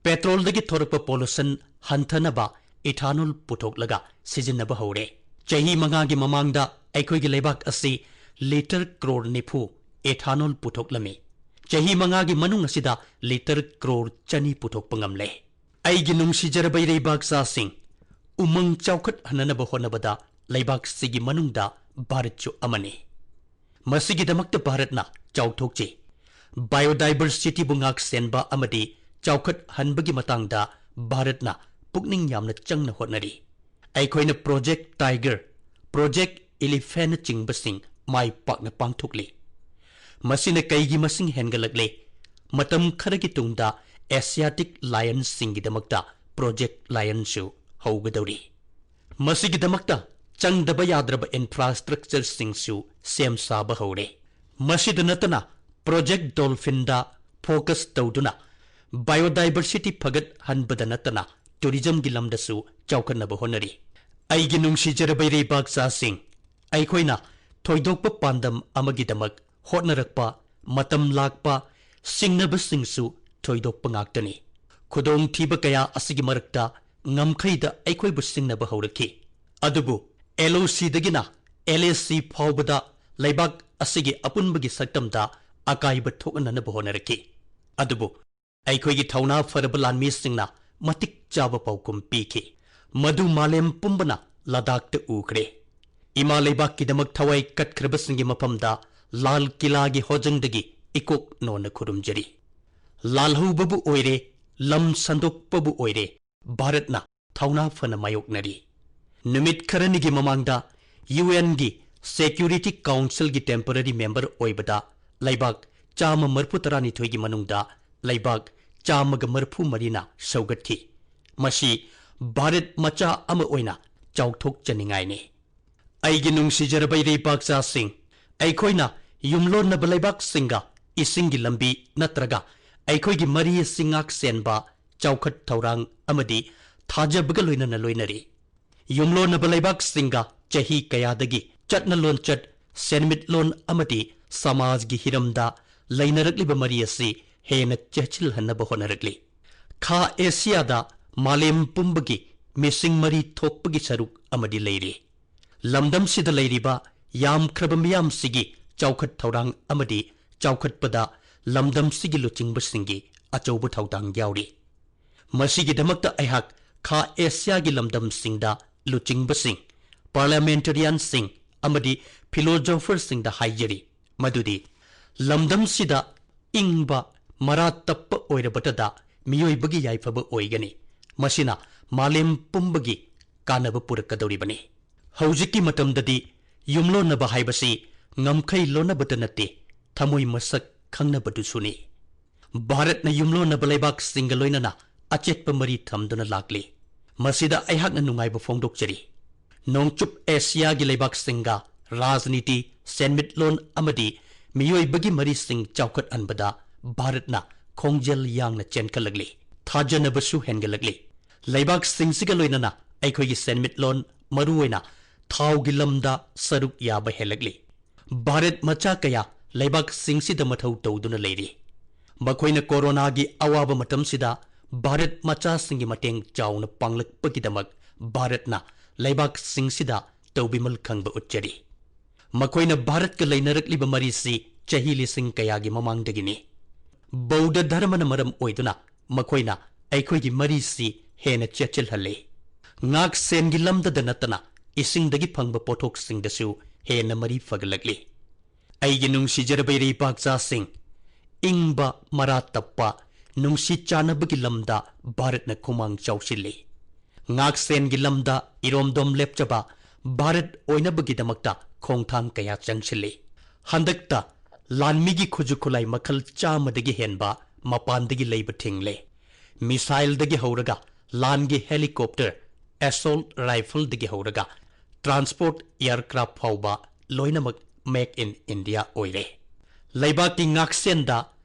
Petrolꯗꯒꯤ ꯊꯣꯔꯛꯄ pollution ꯍꯟꯊꯅꯕ ethanol ꯄꯨꯊꯣꯛꯂꯒ ꯁꯤꯖꯤꯟꯅꯕ ꯍꯧꯔꯦ꯫ ꯆꯍꯤ ꯃꯉꯥꯒꯤ ꯃꯃꯥꯡꯗ ꯑꯩꯈꯣꯏꯒꯤ ꯂꯩꯕꯥꯛ ꯑꯁꯤ litre crore ꯅꯤꯐꯨ ethanol ꯄꯨꯊꯣꯛꯂꯝꯃꯤ꯫ ꯆꯍꯤ ꯃꯉꯥꯒꯤ ꯃꯅꯨꯡ ꯑꯁꯤꯗ litre crore ꯆꯅꯤ ꯄꯨꯊꯣꯛꯄ ꯉꯝꯂꯦ꯫ ꯑꯩꯒꯤ ꯅꯨꯡꯁꯤꯖꯔꯕ ꯏꯔꯩꯕꯥꯛꯆꯥꯁꯤꯡ, ꯎꯃꯪ ꯆꯥꯎꯈꯠꯍꯟꯅꯅꯕ ꯍꯣꯠꯅꯕꯗ ꯂꯩꯕꯥꯛꯁꯤꯒꯤ ꯃꯅꯨꯡꯗ ꯚꯥꯔꯠꯁꯨ ꯑꯃꯅꯤ꯫ ꯃꯁꯤꯒꯤꯗꯃꯛꯇ ꯚꯥꯔꯠꯅ ꯆꯥꯎꯊꯣꯛꯆꯩ꯫ Biodiversityꯕꯨ ꯉꯥꯛ ꯁꯦꯟꯕ ꯑꯃꯗꯤ ꯆꯥꯎꯈꯠꯍꯟꯕꯒꯤ ꯃꯇꯥꯡꯗ ꯚꯥꯔꯠꯅ ꯄꯨꯛꯅꯤꯡ ꯌꯥꯝꯅ ꯆꯪꯅ ꯍꯣꯠꯅꯔꯤ꯫ ꯑꯩꯈꯣꯏꯅ Project Tiger, Project Elephantꯅꯆꯤꯡꯕꯁꯤꯡ ꯃꯥꯏ ꯄꯥꯛꯅ ꯄꯥꯡꯊꯣꯛꯂꯤ꯫ ꯃꯁꯤꯅ ꯀꯩꯒꯤ ꯃꯁꯤꯡ ꯍꯦꯟꯒꯠꯂꯛꯂꯦ? ꯃꯇꯝ ꯈꯔꯒꯤ ꯇꯨꯡꯗ Asiatic lionꯁꯤꯡꯒꯤꯗꯃꯛꯇ Project Lionꯁꯨ ꯍꯧꯒꯗꯧꯔꯤ꯫ ꯃꯁꯤꯒꯤꯗꯃꯛꯇ ꯆꯪꯗꯕ ꯌꯥꯗ꯭ꯔꯕ infrastructureꯁꯤꯡꯁꯨ ꯁꯦꯝ ꯁꯥꯕ ꯍꯧꯔꯦ꯫ ꯃꯁꯤꯗ ꯅꯠꯇꯅ Project Dolphinꯗ focus ꯇꯧꯗꯨꯅ biodiversity ꯐꯒꯠꯍꯟꯕꯗ ꯅꯠꯇꯅ tourismꯒꯤ ꯂꯝꯗꯁꯨ ꯆꯥꯎꯈꯠꯅꯕ ꯍꯣꯠꯅꯔꯤ꯫ ꯑꯩꯒꯤ ꯅꯨꯡꯁꯤꯖꯔꯕ ꯏꯔꯩꯕꯥꯛꯆꯥꯁꯤꯡ, ꯑꯩꯈꯣꯏꯅ ꯊꯣꯏꯗꯣꯛꯄ ꯄꯥꯟꯗꯝ ꯑꯃꯒꯤꯗꯃꯛ ꯍꯣꯠꯅꯔꯛꯄ, ꯃꯇꯝ ꯂꯥꯛꯄ, ꯁꯤꯡꯅꯕꯁꯤꯡꯁꯨ ꯊꯣꯏꯗꯣꯛꯄ ꯉꯥꯛꯇꯅꯤ꯫ ꯈꯨꯗꯣꯡꯊꯤꯕ ꯀꯌꯥ ꯑꯁꯤꯒꯤ ꯃꯔꯛꯇ ꯉꯝꯈꯩꯗ ꯑꯩꯈꯣꯏꯕꯨ ꯁꯤꯡꯅꯕ ꯍꯧꯔꯛꯈꯤ꯫ ꯑꯗꯨꯕꯨ LOCꯗꯒꯤꯅ LAC ꯐꯥꯎꯕꯗ ꯂꯩꯕꯥꯛ ꯑꯁꯤꯒꯤ ꯑꯄꯨꯟꯕꯒꯤ ꯁꯛꯇꯝꯗ ꯑꯀꯥꯏꯕ ꯊꯣꯛꯍꯟꯅꯅꯕ ꯍꯣꯠꯅꯔꯛꯈꯤ꯫ ꯑꯗꯨꯕꯨ ꯑꯩꯈꯣꯏꯒꯤ ꯊꯧꯅꯥ ꯐꯔꯕ ꯂꯥꯟꯃꯤꯁꯤꯡꯅ ꯃꯇꯤꯛ ꯆꯥꯕ ꯄꯥꯎꯈꯨꯝ ꯄꯤꯈꯤ꯫ ꯃꯗꯨ ꯃꯥꯂꯦꯝ ꯄꯨꯝꯕꯅ ꯂꯗꯥꯈꯇ ꯎꯈ꯭ꯔꯦ꯫ ꯏꯃꯥ ꯂꯩꯕꯥꯛꯀꯤꯗꯃꯛ ꯊꯋꯥꯏ ꯀꯠꯈ꯭ꯔꯕꯁꯤꯡꯒꯤ ꯃꯐꯝꯗ ꯂꯥꯜ ꯀꯤꯂꯥꯒꯤ ꯍꯣꯖꯪꯗꯒꯤ ꯏꯀꯣꯛ ꯅꯣꯟꯅ ꯈꯨꯔꯨꯝꯖꯔꯤ꯫ ꯂꯥꯜꯍꯧꯕꯕꯨ ꯑꯣꯏꯔꯦ, ꯂꯝ ꯁꯟꯗꯣꯛꯄꯕꯨ ꯑꯣꯏꯔꯦ, ꯚꯥꯔꯠꯅ ꯊꯧꯅꯥ ꯐꯅ ꯃꯥꯌꯣꯛꯅꯔꯤ꯫ ꯅꯨꯃꯤꯠ ꯈꯔꯅꯤꯒꯤ ꯃꯃꯥꯡꯗ ꯌꯨ ꯑꯦꯟꯒꯤ ꯁꯦꯀ꯭ꯌꯨꯔꯤꯇꯤ ꯀꯥꯎꯟꯁꯤꯜꯒꯤ ꯇꯦꯝꯄꯔꯔꯤ ꯃꯦꯝꯕꯔ ꯑꯣꯏꯕꯗ ꯂꯩꯕꯥꯛ ꯆꯥꯝꯃ ꯃꯔꯤꯐꯨ ꯇꯔꯥꯅꯤꯊꯣꯏꯒꯤ ꯃꯅꯨꯡꯗ ꯂꯩꯕꯥꯛ ꯆꯥꯝꯃꯒ ꯃꯔꯤꯐꯨ ꯃꯔꯤꯅ ꯁꯧꯒꯠꯈꯤ꯫ ꯃꯁꯤ ꯚꯥꯔꯠ ꯃꯆꯥ ꯑꯃ ꯑꯣꯏꯅ ꯆꯥꯎꯊꯣꯛꯆꯅꯤꯡꯉꯥꯏꯅꯤ꯫ ꯑꯩꯒꯤ ꯅꯨꯡꯁꯤꯖꯔꯕ ꯏꯔꯩꯄꯥꯛꯆꯥꯁꯤꯡ, ꯑꯩꯈꯣꯏꯅ ꯌꯨꯝꯂꯣꯟꯅꯕ ꯂꯩꯕꯥꯛꯁꯤꯡꯒ ꯏꯁꯤꯡꯒꯤ ꯂꯝꯕꯤ ꯅꯠꯇ꯭ꯔꯒ ꯑꯩꯈꯣꯏꯒꯤ ꯃꯔꯤ ꯑꯁꯤ ꯉꯥꯛ ꯁꯦꯟꯕ, ꯆꯥꯎꯈꯠ ꯊꯧꯔꯥꯡ ꯑꯃꯗꯤ ꯊꯥꯖꯕꯒ ꯂꯣꯏꯅꯅ ꯂꯣꯏꯅꯔꯤ꯫ ꯌꯨꯝꯂꯣꯟꯅꯕ ꯂꯩꯕꯥꯛꯁꯤꯡꯒ ꯆꯍꯤ ꯀꯌꯥꯗꯒꯤ ꯆꯠꯅ ꯂꯣꯟꯆꯠ, ꯁꯦꯟꯃꯤꯠꯂꯣꯟ ꯑꯃꯗꯤ ꯁꯃꯥꯖꯒꯤ ꯍꯤꯔꯝꯗ ꯂꯩꯅꯔꯛꯂꯤꯕ ꯃꯔꯤ ꯑꯁꯤ ꯍꯦꯟꯅ ꯆꯦꯠꯁꯤꯜꯍꯟꯅꯕ ꯍꯣꯠꯅꯔꯛꯂꯤ꯫ ꯈꯥ ꯑꯦꯁꯤꯌꯥꯗ ꯃꯥꯂꯦꯝ ꯄꯨꯝꯕꯒꯤ ꯃꯤꯁꯤꯡ ꯃꯔꯤ ꯊꯣꯛꯄꯒꯤ ꯁꯔꯨꯛ ꯑꯃꯗꯤ ꯂꯩꯔꯤ꯫ ꯂꯝꯗꯝꯁꯤꯗ ꯂꯩꯔꯤꯕ ꯌꯥꯝꯈ꯭ꯔꯕ ꯃꯤꯌꯥꯝꯁꯤꯒꯤ ꯆꯥꯎꯈꯠ ꯊꯧꯔꯥꯡ ꯑꯃꯗꯤ ꯆꯥꯎꯈꯠꯄꯗ ꯂꯝꯗꯝꯁꯤꯒꯤ ꯂꯨꯆꯤꯡꯕꯁꯤꯡꯒꯤ ꯑꯆꯧꯕ ꯊꯧꯗꯥꯡ ꯌꯥꯎꯔꯤ꯫ ꯃꯁꯤꯒꯤꯗꯃꯛꯇ ꯑꯩꯍꯥꯛ ꯈꯥ ꯑꯦꯁꯤꯌꯥꯒꯤ ꯂꯝꯗꯝꯁꯤꯡꯗ ꯂꯨꯆꯤꯡꯕꯁꯤꯡ, ꯄꯥꯔꯂꯤꯌꯥꯃꯦꯟꯇꯔꯤꯌꯟꯁꯤꯡ ꯑꯃꯗꯤ ꯐꯤꯂꯣꯁꯣꯐꯔꯁꯤꯡꯗ ꯍꯥꯏꯖꯔꯤ ꯃꯗꯨꯗꯤ ꯂꯝꯗꯝꯁꯤꯗ ꯏꯪꯕ, ꯃꯔꯥ ꯇꯞꯄ ꯑꯣꯏꯔꯕꯇꯗ ꯃꯤꯑꯣꯏꯕꯒꯤ ꯌꯥꯏꯐꯕ ꯑꯣꯏꯒꯅꯤ꯫ ꯃꯁꯤꯅ ꯃꯥꯂꯦꯝ ꯄꯨꯝꯕꯒꯤ ꯀꯥꯟꯅꯕ ꯄꯨꯔꯛꯀꯗꯧꯔꯤꯕꯅꯤ꯫ ꯍꯧꯖꯤꯛꯀꯤ ꯃꯇꯝꯗꯗꯤ ꯌꯨꯝꯂꯣꯟꯅꯕ ꯍꯥꯏꯕꯁꯤ ꯉꯝꯈꯩ ꯂꯣꯟꯅꯕꯇ ꯅꯠꯇꯦ, ꯊꯃꯣꯏ ꯃꯁꯛ ꯈꯪꯅꯕꯗꯨꯁꯨꯅꯤ꯫ ꯚꯥꯔꯠꯅ ꯌꯨꯝꯂꯣꯟꯅꯕ ꯂꯩꯕꯥꯛꯁꯤꯡꯒ ꯂꯣꯏꯅꯅ ꯑꯆꯦꯠꯄ ꯃꯔꯤ ꯊꯝꯗꯨꯅ ꯂꯥꯛꯂꯤ꯫ ꯃꯁꯤꯗ ꯑꯩꯍꯥꯛꯅ ꯅꯨꯡꯉꯥꯏꯕ ꯐꯣꯡꯗꯣꯛꯆꯔꯤ꯫ ꯅꯣꯡꯆꯨꯞ ꯑꯦꯁꯤꯌꯥꯒꯤ ꯂꯩꯕꯥꯛꯁꯤꯡꯒ ꯔꯥꯖꯅꯤꯇꯤ, ꯁꯦꯟꯃꯤꯠꯂꯣꯟ ꯑꯃꯗꯤ ꯃꯤꯑꯣꯏꯕꯒꯤ ꯃꯔꯤꯁꯤꯡ ꯆꯥꯎꯈꯠꯍꯟꯕꯗ ꯚꯥꯔꯠꯅ ꯈꯣꯡꯖꯦꯜ ꯌꯥꯡꯅ ꯆꯦꯟꯈꯠꯂꯛꯂꯤ꯫ ꯊꯥꯖꯅꯕꯁꯨ ꯍꯦꯟꯒꯠꯂꯛꯂꯤ꯫ ꯂꯩꯕꯥꯛꯁꯤꯡꯁꯤꯒ ꯂꯣꯏꯅꯅ ꯑꯩꯈꯣꯏꯒꯤ ꯁꯦꯟꯃꯤꯠꯂꯣꯟ, ꯃꯔꯨꯑꯣꯏꯅ ꯊꯥꯎꯒꯤ ꯂꯝꯗ ꯁꯔꯨꯛ ꯌꯥꯕ ꯍꯦꯜꯂꯛꯂꯤ꯫ ꯚꯥꯔꯠ ꯃꯆꯥ ꯀꯌꯥ ꯂꯩꯕꯥꯛꯁꯤꯡꯁꯤꯗ ꯃꯊꯧ ꯇꯧꯗꯨꯅ ꯂꯩꯔꯤ꯫ ꯃꯈꯣꯏꯅ ꯀꯣꯔꯣꯅꯥꯒꯤ ꯑꯋꯥꯕ ꯃꯇꯝꯁꯤꯗ ꯚꯥꯔꯠ ꯃꯆꯥꯁꯤꯡꯒꯤ ꯃꯇꯦꯡ ꯆꯥꯎꯅ ꯄꯥꯡꯂꯛꯄꯒꯤꯗꯃꯛ ꯚꯥꯔꯠꯅ ꯂꯩꯕꯥꯛꯁꯤꯡꯁꯤꯗ ꯇꯧꯕꯤꯃꯜ ꯈꯪꯕ ꯎꯠꯆꯔꯤ꯫ ꯃꯈꯣꯏꯅ ꯚꯥꯔꯠꯀ ꯂꯩꯅꯔꯛꯂꯤꯕ ꯃꯔꯤꯁꯤ ꯆꯍꯤ ꯂꯤꯁꯤꯡ ꯀꯌꯥꯒꯤ ꯃꯃꯥꯡꯗꯒꯤꯅꯤ꯫ ꯕꯧꯗ ꯙꯔꯃꯅ ꯃꯔꯝ ꯑꯣꯏꯗꯨꯅ ꯃꯈꯣꯏꯅ ꯑꯩꯈꯣꯏꯒꯤ ꯃꯔꯤꯁꯤ ꯍꯦꯟꯅ ꯆꯦꯠꯁꯤꯜꯍꯜꯂꯤ꯫ ꯉꯥꯛꯁꯦꯟꯒꯤ ꯂꯝꯗꯗ ꯅꯠꯇꯅ ꯏꯁꯤꯡꯗꯒꯤ ꯐꯪꯕ ꯄꯣꯠꯊꯣꯛꯁꯤꯡꯗꯁꯨ ꯍꯦꯟꯅ ꯃꯔꯤ ꯐꯒꯠꯂꯛꯂꯤ꯫ ꯑꯩꯒꯤ ꯅꯨꯡꯁꯤꯖꯔꯕ ꯏꯔꯩꯄꯥꯛꯆꯥꯁꯤꯡ, ꯏꯪꯕ, ꯃꯔꯥ ꯇꯞꯄ, ꯅꯨꯡꯁꯤ ꯆꯥꯟꯅꯕꯒꯤ ꯂꯝꯗ ꯚꯥꯔꯠꯅ ꯈꯨꯃꯥꯡ ꯆꯥꯎꯁꯤꯜꯂꯤ꯫ ꯉꯥꯛꯁꯦꯟꯒꯤ ꯂꯝꯗ ꯏꯔꯣꯝꯗꯣꯝ ꯂꯦꯞꯆꯕ ꯚꯥꯔꯠ ꯑꯣꯏꯅꯕꯒꯤꯗꯃꯛꯇ ꯈꯣꯡꯊꯥꯡ ꯀꯌꯥ ꯆꯪꯁꯤꯜꯂꯤ꯫ ꯍꯟꯗꯛꯇ ꯂꯥꯟꯃꯤꯒꯤ ꯈꯨꯠꯁꯨ ꯈꯨꯠꯂꯥꯏ ꯃꯈꯜ ꯆꯥꯝꯃꯗꯒꯤ ꯍꯦꯟꯕ ꯃꯄꯥꯟꯗꯒꯤ ꯂꯩꯕ ꯊꯤꯡꯂꯦ꯫ ꯃꯤꯁꯥꯏꯜꯗꯒꯤ ꯍꯧꯔꯒ ꯂꯥꯟꯒꯤ ꯍꯦꯂꯤꯀꯣꯞꯇꯔ, ꯑꯦꯁꯣꯜꯠ ꯔꯥꯏꯐꯜꯗꯒꯤ ꯍꯧꯔꯒ ꯇ꯭ꯔꯥꯟꯁꯄꯣꯔꯠ ꯑꯦꯌꯔꯀ꯭ꯔꯥꯐ ꯐꯥꯎꯕ ꯂꯣꯏꯅꯃꯛ ꯃꯦꯛ ꯏꯟ ꯏꯟꯗꯤꯌꯥ ꯑꯣꯏꯔꯦ꯫ ꯂꯩꯕꯥꯛꯀꯤ ꯉꯥꯛꯁꯦꯟꯗ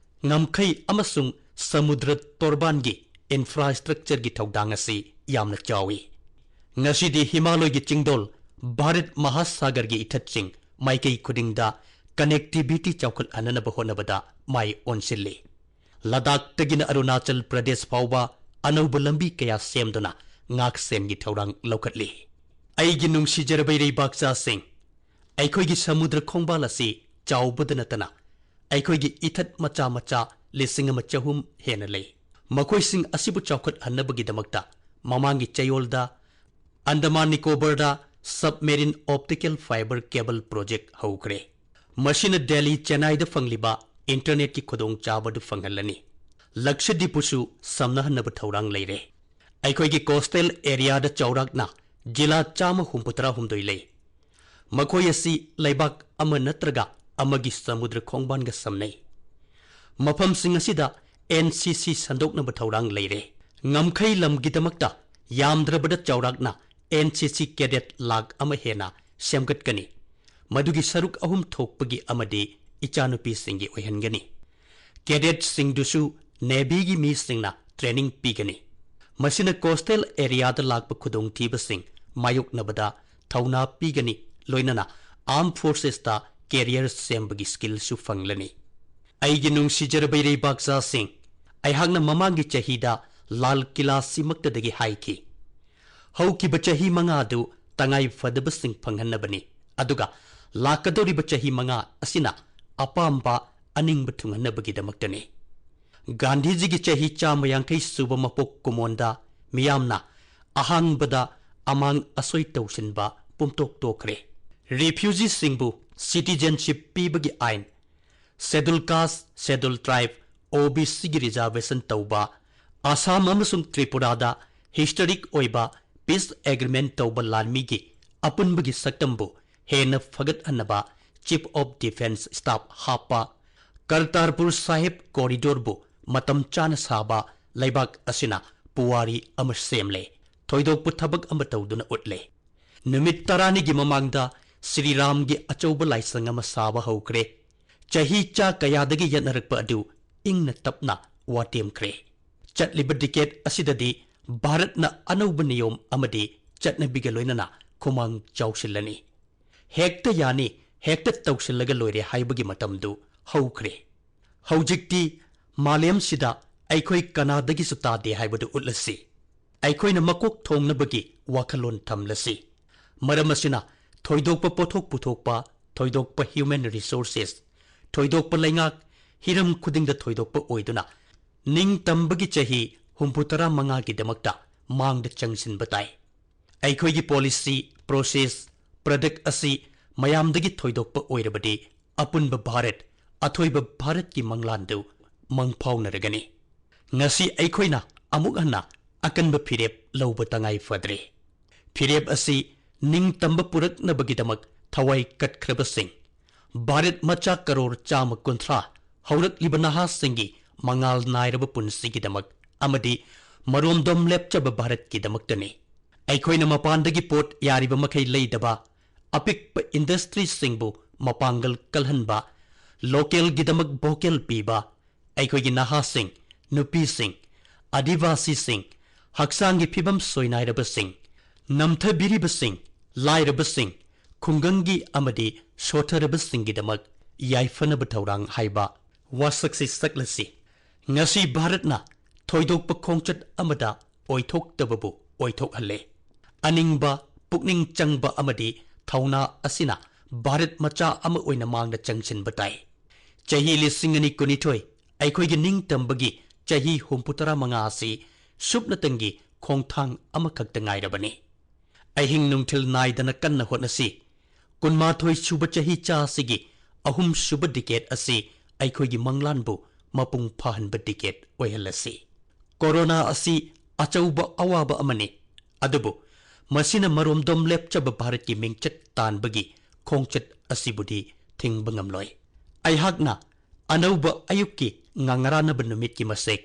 ꯉꯝꯈꯩ ꯑꯃꯁꯨꯡ ꯁꯃꯨꯗ꯭ꯔ ꯇꯣꯔꯕꯥꯟꯒꯤ ꯏꯟꯐ꯭ꯔꯥꯁ꯭ꯇ꯭ꯔꯛꯆꯔꯒꯤ ꯊꯧꯗꯥꯡ ꯑꯁꯤ ꯌꯥꯝꯅ ꯆꯥꯎꯏ꯫ ꯉꯁꯤꯗꯤ ꯍꯤꯃꯥꯂꯣꯏꯒꯤ ꯆꯤꯡꯗꯣꯜ, ꯚꯥꯔꯠ ꯃꯍꯥꯁꯥꯒꯔꯒꯤ ꯏꯊꯠꯁꯤꯡ ꯃꯥꯏꯀꯩ ꯈꯨꯗꯤꯡꯗ ꯀꯅꯦꯛꯇꯤꯚꯤꯇꯤ ꯆꯥꯎꯈꯠꯍꯟꯅꯅꯕ ꯍꯣꯠꯅꯕꯗ ꯃꯥꯏ ꯑꯣꯟꯁꯤꯜꯂꯤ꯫ ꯂꯗꯥꯈꯇꯒꯤꯅ ꯑꯔꯨꯅꯥꯆꯜ ꯄ꯭ꯔꯗꯦꯁ ꯐꯥꯎꯕ ꯑꯅꯧꯕ ꯂꯝꯕꯤ ꯀꯌꯥ ꯁꯦꯝꯗꯨꯅ ꯉꯥꯛꯁꯦꯟꯒꯤ ꯊꯧꯔꯥꯡ ꯂꯧꯈꯠꯂꯤ꯫ ꯑꯩꯒꯤ ꯅꯨꯡꯁꯤꯖꯔꯕ ꯏꯔꯩꯕꯥꯛꯆꯥꯁꯤꯡ, ꯑꯩꯈꯣꯏꯒꯤ ꯁꯃꯨꯗ꯭ꯔ ꯈꯣꯡꯕꯥꯜ ꯑꯁꯤ ꯆꯥꯎꯕꯗ ꯅꯠꯇꯅ ꯑꯩꯈꯣꯏꯒꯤ ꯏꯊꯠ ꯃꯆꯥ ꯃꯆꯥ ꯂꯤꯁꯤꯡ ꯑꯃ ꯆꯍꯨꯝ ꯍꯦꯟꯅ ꯂꯩ꯫ ꯃꯈꯣꯏꯁꯤꯡ ꯑꯁꯤꯕꯨ ꯆꯥꯎꯈꯠꯍꯟꯅꯕꯒꯤꯗꯃꯛꯇ ꯃꯃꯥꯡꯒꯤ ꯆꯌꯣꯜꯗ Andaman ꯅꯤꯀꯣꯕꯔꯗ submarine optical fiber cable project ꯍꯧꯈ꯭ꯔꯦ꯫ ꯃꯁꯤꯅ ꯗꯦꯜꯂꯤ, ꯆꯦꯟꯅꯥꯏꯗ ꯐꯪꯂꯤꯕ ꯏꯟꯇꯔꯅꯦꯠꯀꯤ ꯈꯨꯗꯣꯡꯆꯥꯕꯗꯨ ꯐꯪꯍꯜꯂꯅꯤ꯫ ꯂꯛꯁꯗꯤꯞꯄꯨꯁꯨ ꯁꯝꯅꯍꯟꯅꯕ ꯊꯧꯔꯥꯡ ꯂꯩꯔꯦ꯫ ꯑꯩꯈꯣꯏꯒꯤ ꯀꯣꯁꯇꯦꯜ ꯑꯦꯔꯤꯌꯥꯗ ꯆꯥꯎꯔꯥꯛꯅ ꯖꯤꯂꯥ ꯆꯥꯝꯃ ꯍꯨꯝꯐꯨꯇꯔꯥ ꯍꯨꯝꯗꯣꯏ ꯂꯩ꯫ ꯃꯈꯣꯏ ꯑꯁꯤ ꯂꯩꯕꯥꯛ ꯑꯃ ꯅꯠꯇ꯭ꯔꯒ ꯑꯃꯒꯤ ꯁꯃꯨꯗ꯭ꯔ ꯈꯣꯡꯕꯥꯟꯒ ꯁꯝꯅꯩ꯫ ꯃꯐꯝꯁꯤꯡ ꯑꯁꯤꯗ ꯑꯦꯟ ꯁꯤ ꯁꯤ ꯁꯟꯗꯣꯛꯅꯕ ꯊꯧꯔꯥꯡ ꯂꯩꯔꯦ꯫ ꯉꯝꯈꯩ ꯂꯝꯒꯤꯗꯃꯛꯇ ꯌꯥꯝꯗ꯭ꯔꯕꯗ ꯆꯥꯎꯔꯥꯛꯅ ꯑꯦꯟ ꯁꯤ ꯁꯤ ꯀꯦꯗꯦꯠ ꯂꯥꯈ ꯑꯃ ꯍꯦꯟꯅ ꯁꯦꯝꯒꯠꯀꯅꯤ꯫ ꯃꯗꯨꯒꯤ ꯁꯔꯨꯛ ꯑꯍꯨꯝ ꯊꯣꯛꯄꯒꯤ ꯑꯃꯗꯤ ꯏꯆꯥꯅꯨꯄꯤꯁꯤꯡꯒꯤ ꯑꯣꯏꯍꯟꯒꯅꯤ꯫ ꯀꯦꯗꯦꯠꯁꯤꯡꯗꯨꯁꯨ ꯅꯦꯚꯤꯒꯤ ꯃꯤꯁꯤꯡꯅ ꯇ꯭ꯔꯦꯅꯤꯡ ꯄꯤꯒꯅꯤ꯫ ꯃꯁꯤꯅ ꯀꯣꯁꯇꯦꯜ ꯑꯦꯔꯤꯌꯥꯗ ꯂꯥꯛꯄ ꯈꯨꯗꯣꯡꯊꯤꯕꯁꯤꯡ ꯃꯥꯌꯣꯛꯅꯕꯗ ꯊꯧꯅꯥ ꯄꯤꯒꯅꯤ, ꯂꯣꯏꯅꯅ ꯑꯥꯔꯝ ꯐꯣꯔꯁꯦꯁꯇ ꯀꯦꯔꯤꯌꯔ ꯁꯦꯝꯕꯒꯤ ꯁ꯭ꯀꯤꯜꯁꯨ ꯐꯪꯂꯅꯤ꯫ ꯑꯩꯒꯤ ꯅꯨꯡꯁꯤꯖꯔꯕ ꯏꯔꯩꯕꯥꯛꯆꯥꯁꯤꯡ, ꯑꯩꯍꯥꯛꯅ ꯃꯃꯥꯡꯒꯤ ꯆꯍꯤꯗ ꯂꯥꯜ ꯀꯤꯂꯥꯁꯤꯃꯛꯇꯗꯒꯤ ꯍꯥꯏꯈꯤ, ꯍꯧꯈꯤꯕ ꯆꯍꯤ ꯃꯉꯥꯗꯨ ꯇꯉꯥꯏ ꯐꯗꯕꯁꯤꯡ ꯐꯪꯍꯟꯅꯕꯅꯤ, ꯑꯗꯨꯒ ꯂꯥꯛꯀꯗꯧꯔꯤꯕ ꯆꯍꯤ ꯃꯉꯥ ꯑꯁꯤꯅ ꯑꯄꯥꯝꯕ ꯑꯅꯤꯡꯕ ꯊꯨꯡꯍꯟꯅꯕꯒꯤꯗꯃꯛꯇꯅꯤ꯫ ꯒꯥꯟꯙꯤꯖꯤꯒꯤ ꯆꯍꯤ ꯆꯥꯝꯃ ꯌꯥꯡꯈꯩ ꯁꯨꯕ ꯃꯄꯣꯛ ꯀꯨꯝꯑꯣꯟꯗ ꯃꯤꯌꯥꯝꯅ ꯑꯍꯥꯡꯕꯗ ꯑꯃꯥꯡ ꯑꯁꯣꯏ ꯇꯧꯁꯤꯟꯕ ꯄꯨꯝꯇꯣꯛ ꯇꯣꯛꯈ꯭ꯔꯦ꯫ ꯔꯤꯐ꯭ꯌꯨꯖꯤꯁꯤꯡꯕꯨ ꯁꯤꯇꯤꯖꯦꯟꯁꯤꯞ ꯄꯤꯕꯒꯤ ꯑꯥꯏꯟ, ꯁꯦꯗꯨꯜ ꯀꯥꯁ, ꯁꯦꯗꯨꯜ ꯇ꯭ꯔꯥꯏꯕ, ꯑꯣ ꯕꯤ ꯁꯤꯒꯤ ꯔꯤꯖꯥꯔꯕꯦꯁꯟ ꯇꯧꯕ, ꯑꯁꯥꯝ ꯑꯃꯁꯨꯡ ꯇ꯭ꯔꯤꯄꯨꯔꯥꯗ ꯍꯤꯁꯇꯣꯔꯤꯛ ꯑꯣꯏꯕ ꯄꯤꯁ ꯑꯦꯒ꯭ꯔꯤꯃꯦꯟ ꯇꯧꯕ ꯂꯥꯟꯃꯤꯒꯤ ꯑꯄꯨꯟꯕꯒꯤ ꯁꯛꯇꯝꯕꯨ ꯍꯦꯟꯅ ꯐꯒꯠꯍꯟꯅꯕ ꯆꯤꯐ ꯑꯣꯐ ꯗꯤꯐꯦꯟꯁ ꯁ꯭ꯇꯥꯐ ꯍꯥꯞꯄ, ꯀꯔꯇꯥꯔꯄꯨꯔ ꯁꯥꯍꯤꯕ ꯀꯣꯔꯤꯗꯣꯔꯕꯨ ꯃꯇꯝ ꯆꯥꯅ ꯁꯥꯕ ꯂꯩꯕꯥꯛ ꯑꯁꯤꯅ ꯄꯨꯋꯥꯔꯤ ꯑꯃ ꯁꯦꯝꯂꯦ꯫ ꯊꯣꯏꯗꯣꯛꯄ ꯊꯕꯛ ꯑꯃ ꯇꯧꯗꯨꯅ ꯎꯠꯂꯦ꯫ ꯅꯨꯃꯤꯠ ꯇꯔꯥꯅꯤꯒꯤ ꯃꯃꯥꯡꯗ ꯁ꯭ꯔꯤꯔꯥꯝꯒꯤ ꯑꯆꯧꯕ ꯂꯥꯏꯁꯪ ꯑꯃ ꯁꯥꯕ ꯍꯧꯈ꯭ꯔꯦ꯫ ꯆꯍꯤ ꯆꯥ ꯀꯌꯥꯗꯒꯤ ꯌꯦꯠꯅꯔꯛꯄ ꯑꯗꯨ ꯏꯪꯅ ꯇꯞꯅ ꯋꯥꯇꯦꯝꯈ꯭ꯔꯦ꯫ ꯆꯠꯂꯤꯕ ꯗꯤꯀꯦꯠ ꯑꯁꯤꯗꯗꯤ ꯚꯥꯔꯠꯅ ꯑꯅꯧꯕ ꯅꯤꯌꯣꯝ ꯑꯃꯗꯤ ꯆꯠꯅꯕꯤꯒ ꯂꯣꯏꯅꯅ ꯈꯨꯃꯥꯡ ꯆꯥꯎꯁꯤꯜꯂꯅꯤ꯫ ꯍꯦꯛꯇ ꯌꯥꯅꯤ, ꯍꯦꯛꯇ ꯇꯧꯁꯤꯜꯂꯒ ꯂꯣꯏꯔꯦ ꯍꯥꯏꯕꯒꯤ ꯃꯇꯝꯗꯨ ꯍꯧꯈ꯭ꯔꯦ꯫ ꯍꯧꯖꯤꯛꯇꯤ ꯃꯥꯂꯦꯝꯁꯤꯗ ꯑꯩꯈꯣꯏ ꯀꯅꯥꯗꯒꯤꯁꯨ ꯇꯥꯗꯦ ꯍꯥꯏꯕꯗꯨ ꯎꯠꯂꯁꯤ꯫ ꯑꯩꯈꯣꯏꯅ ꯃꯀꯣꯛ ꯊꯣꯡꯅꯕꯒꯤ ꯋꯥꯈꯜꯂꯣꯟ ꯊꯝꯂꯁꯤ꯫ ꯃꯔꯝ ꯑꯁꯤꯅ ꯊꯣꯏꯗꯣꯛꯄ ꯄꯣꯠꯊꯣꯛ ꯄꯨꯊꯣꯛꯄ, ꯊꯣꯏꯗꯣꯛꯄ ꯍ꯭ꯌꯨꯃꯦꯟ ꯔꯤꯁꯣꯔꯁꯦꯁ, ꯊꯣꯏꯗꯣꯛꯄ ꯂꯩꯉꯥꯛ, ꯍꯤꯔꯝ ꯈꯨꯗꯤꯡꯗ ꯊꯣꯏꯗꯣꯛꯄ ꯑꯣꯏꯗꯨꯅ ꯅꯤꯡꯇꯝꯕꯒꯤ ꯆꯍꯤ ꯍꯨꯝꯐꯨꯇꯔꯥ ꯃꯉꯥꯒꯤꯗꯃꯛꯇ ꯃꯥꯡꯗ ꯆꯪꯁꯤꯟꯕ ꯇꯥꯏ꯫ ꯑꯩꯈꯣꯏꯒꯤ ꯄꯣꯂꯤꯁꯤ, ꯄ꯭ꯔꯣꯁꯦꯁ, ꯄ꯭ꯔꯗꯛ ꯑꯁꯤ ꯃꯌꯥꯝꯗꯒꯤ ꯊꯣꯏꯗꯣꯛꯄ ꯑꯣꯏꯔꯕꯗꯤ ꯑꯄꯨꯟꯕ ꯚꯥꯔꯠ, ꯑꯊꯣꯏꯕ ꯚꯥꯔꯠꯀꯤ ꯃꯪꯂꯥꯟꯗꯨ ꯃꯪꯐꯥꯎꯅꯔꯒꯅꯤ꯫ ꯉꯁꯤ ꯑꯩꯈꯣꯏꯅ ꯑꯃꯨꯛ ꯍꯟꯅ ꯑꯀꯟꯕ ꯐꯤꯔꯦꯞ ꯂꯧꯕ ꯇꯉꯥꯏ ꯐꯗ꯭ꯔꯦ꯫ ꯐꯤꯔꯦꯞ ꯑꯁꯤ ꯅꯤꯡꯇꯝꯕ ꯄꯨꯔꯛꯅꯕꯒꯤꯗꯃꯛ ꯊꯋꯥꯏ ꯀꯠꯈ꯭ꯔꯕꯁꯤꯡ, ꯚꯥꯔꯠ ꯃꯆꯥ ꯀꯔꯣꯔ ꯆꯥꯝꯃ ꯀꯨꯟꯊ꯭ꯔꯥ, ꯍꯧꯔꯛꯂꯤꯕ ꯅꯍꯥꯁꯤꯡꯒꯤ ꯃꯉꯥꯜ ꯅꯥꯏꯔꯕ ꯄꯨꯟꯁꯤꯒꯤꯗꯃꯛ ꯑꯃꯗꯤ ꯃꯔꯣꯝꯗꯣꯝ ꯂꯦꯞꯆꯕ ꯚꯥꯔꯠꯀꯤꯗꯃꯛꯇꯅꯤ꯫ ꯑꯩꯈꯣꯏꯅ ꯃꯄꯥꯟꯗꯒꯤ ꯄꯣꯠ ꯌꯥꯔꯤꯕ ꯃꯈꯩ ꯂꯩꯗꯕ, ꯑꯄꯤꯛꯄ ꯏꯟꯗꯁꯇ꯭ꯔꯤꯁꯤꯡꯕꯨ ꯃꯄꯥꯡꯒꯜ ꯀꯜꯍꯟꯕ, ꯂꯣꯀꯦꯜꯒꯤꯗꯃꯛ ꯚꯣꯀꯦꯜ ꯄꯤꯕ, ꯑꯩꯈꯣꯏꯒꯤ ꯅꯍꯥꯁꯤꯡ, ꯅꯨꯄꯤꯁꯤꯡ, ꯑꯥꯗꯤꯕꯥꯁꯤꯁꯤꯡ, ꯍꯛꯆꯥꯡꯒꯤ ꯐꯤꯕꯝ ꯁꯣꯏꯅꯥꯏꯔꯕꯁꯤꯡ, ꯅꯝꯊꯕꯤꯔꯤꯕꯁꯤꯡ, ꯂꯥꯏꯔꯕꯁꯤꯡ, ꯈꯨꯡꯒꯪꯒꯤ ꯑꯃꯗꯤ ꯁꯣꯠꯊꯔꯕꯁꯤꯡꯒꯤꯗꯃꯛ ꯌꯥꯏꯐꯅꯕ ꯊꯧꯔꯥꯡ ꯍꯥꯏꯕ ꯋꯥꯁꯛꯁꯤ ꯁꯛꯂꯁꯤ꯫ ꯉꯁꯤ ꯚꯥꯔꯠꯅ ꯊꯣꯏꯗꯣꯛꯄ ꯈꯣꯡꯆꯠ ꯑꯃꯗ ꯑꯣꯏꯊꯣꯛꯇꯕꯕꯨ ꯑꯣꯏꯊꯣꯛꯍꯜꯂꯦ꯫ ꯑꯅꯤꯡꯕ, ꯄꯨꯛꯅꯤꯡ ꯆꯪꯕ ꯑꯃꯗꯤ ꯊꯧꯅꯥ ꯑꯁꯤꯅ ꯚꯥꯔꯠ ꯃꯆꯥ ꯑꯃ ꯑꯣꯏꯅ ꯃꯥꯡꯗ ꯆꯪꯁꯤꯟꯕ ꯇꯥꯏ꯫ ꯆꯍꯤ ꯂꯤꯁꯤꯡ ꯑꯅꯤ ꯀꯨꯟꯅꯤꯊꯣꯏ, ꯑꯩꯈꯣꯏꯒꯤ ꯅꯤꯡꯇꯝꯕꯒꯤ ꯆꯍꯤ ꯍꯨꯝꯐꯨꯇꯔꯥ ꯃꯉꯥ ꯑꯁꯤ ꯁꯨꯞꯅꯇꯪꯒꯤ ꯈꯣꯡꯊꯥꯡ ꯑꯃꯈꯛꯇ ꯉꯥꯏꯔꯕꯅꯤ꯫ ꯑꯍꯤꯡ ꯅꯨꯡꯊꯤꯜ ꯅꯥꯏꯗꯅ ꯀꯟꯅ ꯍꯣꯠꯅꯁꯤ꯫ ꯀꯨꯟꯃꯥꯊꯣꯏ ꯁꯨꯕ ꯆꯍꯤ ꯆꯥꯁꯤꯒꯤ ꯑꯍꯨꯝ ꯁꯨꯕ ꯗꯤꯀꯦꯠ ꯑꯁꯤ ꯑꯩꯈꯣꯏꯒꯤ ꯃꯪꯂꯥꯟꯕꯨ ꯃꯄꯨꯡ ꯐꯥꯍꯟꯕ ꯗꯤꯀꯦꯠ ꯑꯣꯏꯍꯜꯂꯁꯤ꯫ ꯀꯣꯔꯣꯅꯥ ꯑꯁꯤ ꯑꯆꯧꯕ ꯑꯋꯥꯕ ꯑꯃꯅꯤ, ꯑꯗꯨꯕꯨ ꯃꯁꯤꯅ ꯃꯔꯣꯝꯗꯣꯝ ꯂꯦꯞꯆꯕ ꯚꯥꯔꯠꯀꯤ ꯃꯤꯡꯆꯠ ꯇꯥꯟꯕꯒꯤ ꯈꯣꯡꯆꯠ ꯑꯁꯤꯕꯨꯗꯤ ꯊꯤꯡꯕ ꯉꯝꯂꯣꯏ꯫ ꯑꯩꯍꯥꯛꯅ ꯑꯅꯧꯕ ꯑꯌꯨꯛꯀꯤ ꯉꯥꯡꯉꯔꯥꯅꯕ ꯅꯨꯃꯤꯠꯀꯤ ꯃꯁꯦꯛ,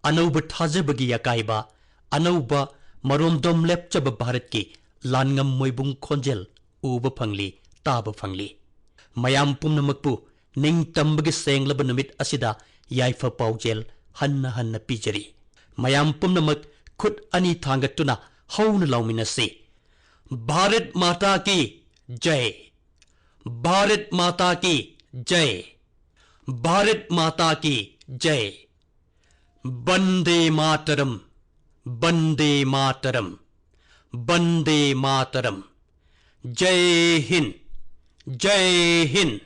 ꯑꯅꯧꯕ ꯊꯥꯖꯕꯒꯤ ꯑꯀꯥꯏꯕ, ꯑꯅꯧꯕ ꯃꯔꯣꯝꯗꯣꯝ ꯂꯦꯞꯆꯕ ꯚꯥꯔꯠꯀꯤ ꯂꯥꯟꯉꯝ ꯃꯣꯏꯕꯨꯡ ꯈꯣꯟꯖꯦꯜ ꯎꯕ ꯐꯪꯂꯤ, ꯇꯥꯕ ꯐꯪꯂꯤ꯫ ꯃꯌꯥꯝ ꯄꯨꯝꯅꯃꯛꯄꯨ ꯅꯤꯡꯇꯝꯕꯒꯤ ꯁꯦꯡꯂꯕ ꯅꯨꯃꯤꯠ ꯑꯁꯤꯗ ꯌꯥꯏꯐ ꯄꯥꯎꯖꯦꯜ ꯍꯟꯅ ꯍꯟꯅ ꯄꯤꯖꯔꯤ꯫ ꯃꯌꯥꯝ ꯄꯨꯝꯅꯃꯛ ꯈꯨꯠ ꯑꯅꯤ ꯊꯥꯡꯒꯠꯇꯨꯅ ꯍꯧꯅ ꯂꯥꯎꯃꯤꯟꯅꯁꯤ꯫ ꯚꯥꯔꯠ ꯃꯥꯇꯥ ꯀꯤ ꯖꯩ! ꯚꯥꯔꯠ ꯃꯥꯇꯥ ꯀꯤ ꯖꯩ! ꯚꯥꯔꯠ ꯃꯥꯇꯥ ꯀꯤ ꯖꯩ! ꯕꯟꯗꯦ ꯃꯥꯇꯔꯝ! ꯕꯟꯗꯦ ꯃꯥꯇꯔꯝ! ꯕꯟꯗꯦ ꯃꯥꯇꯔꯝ! ꯖꯩ ꯍꯤꯟ! ꯖꯩ ꯍꯤꯟ!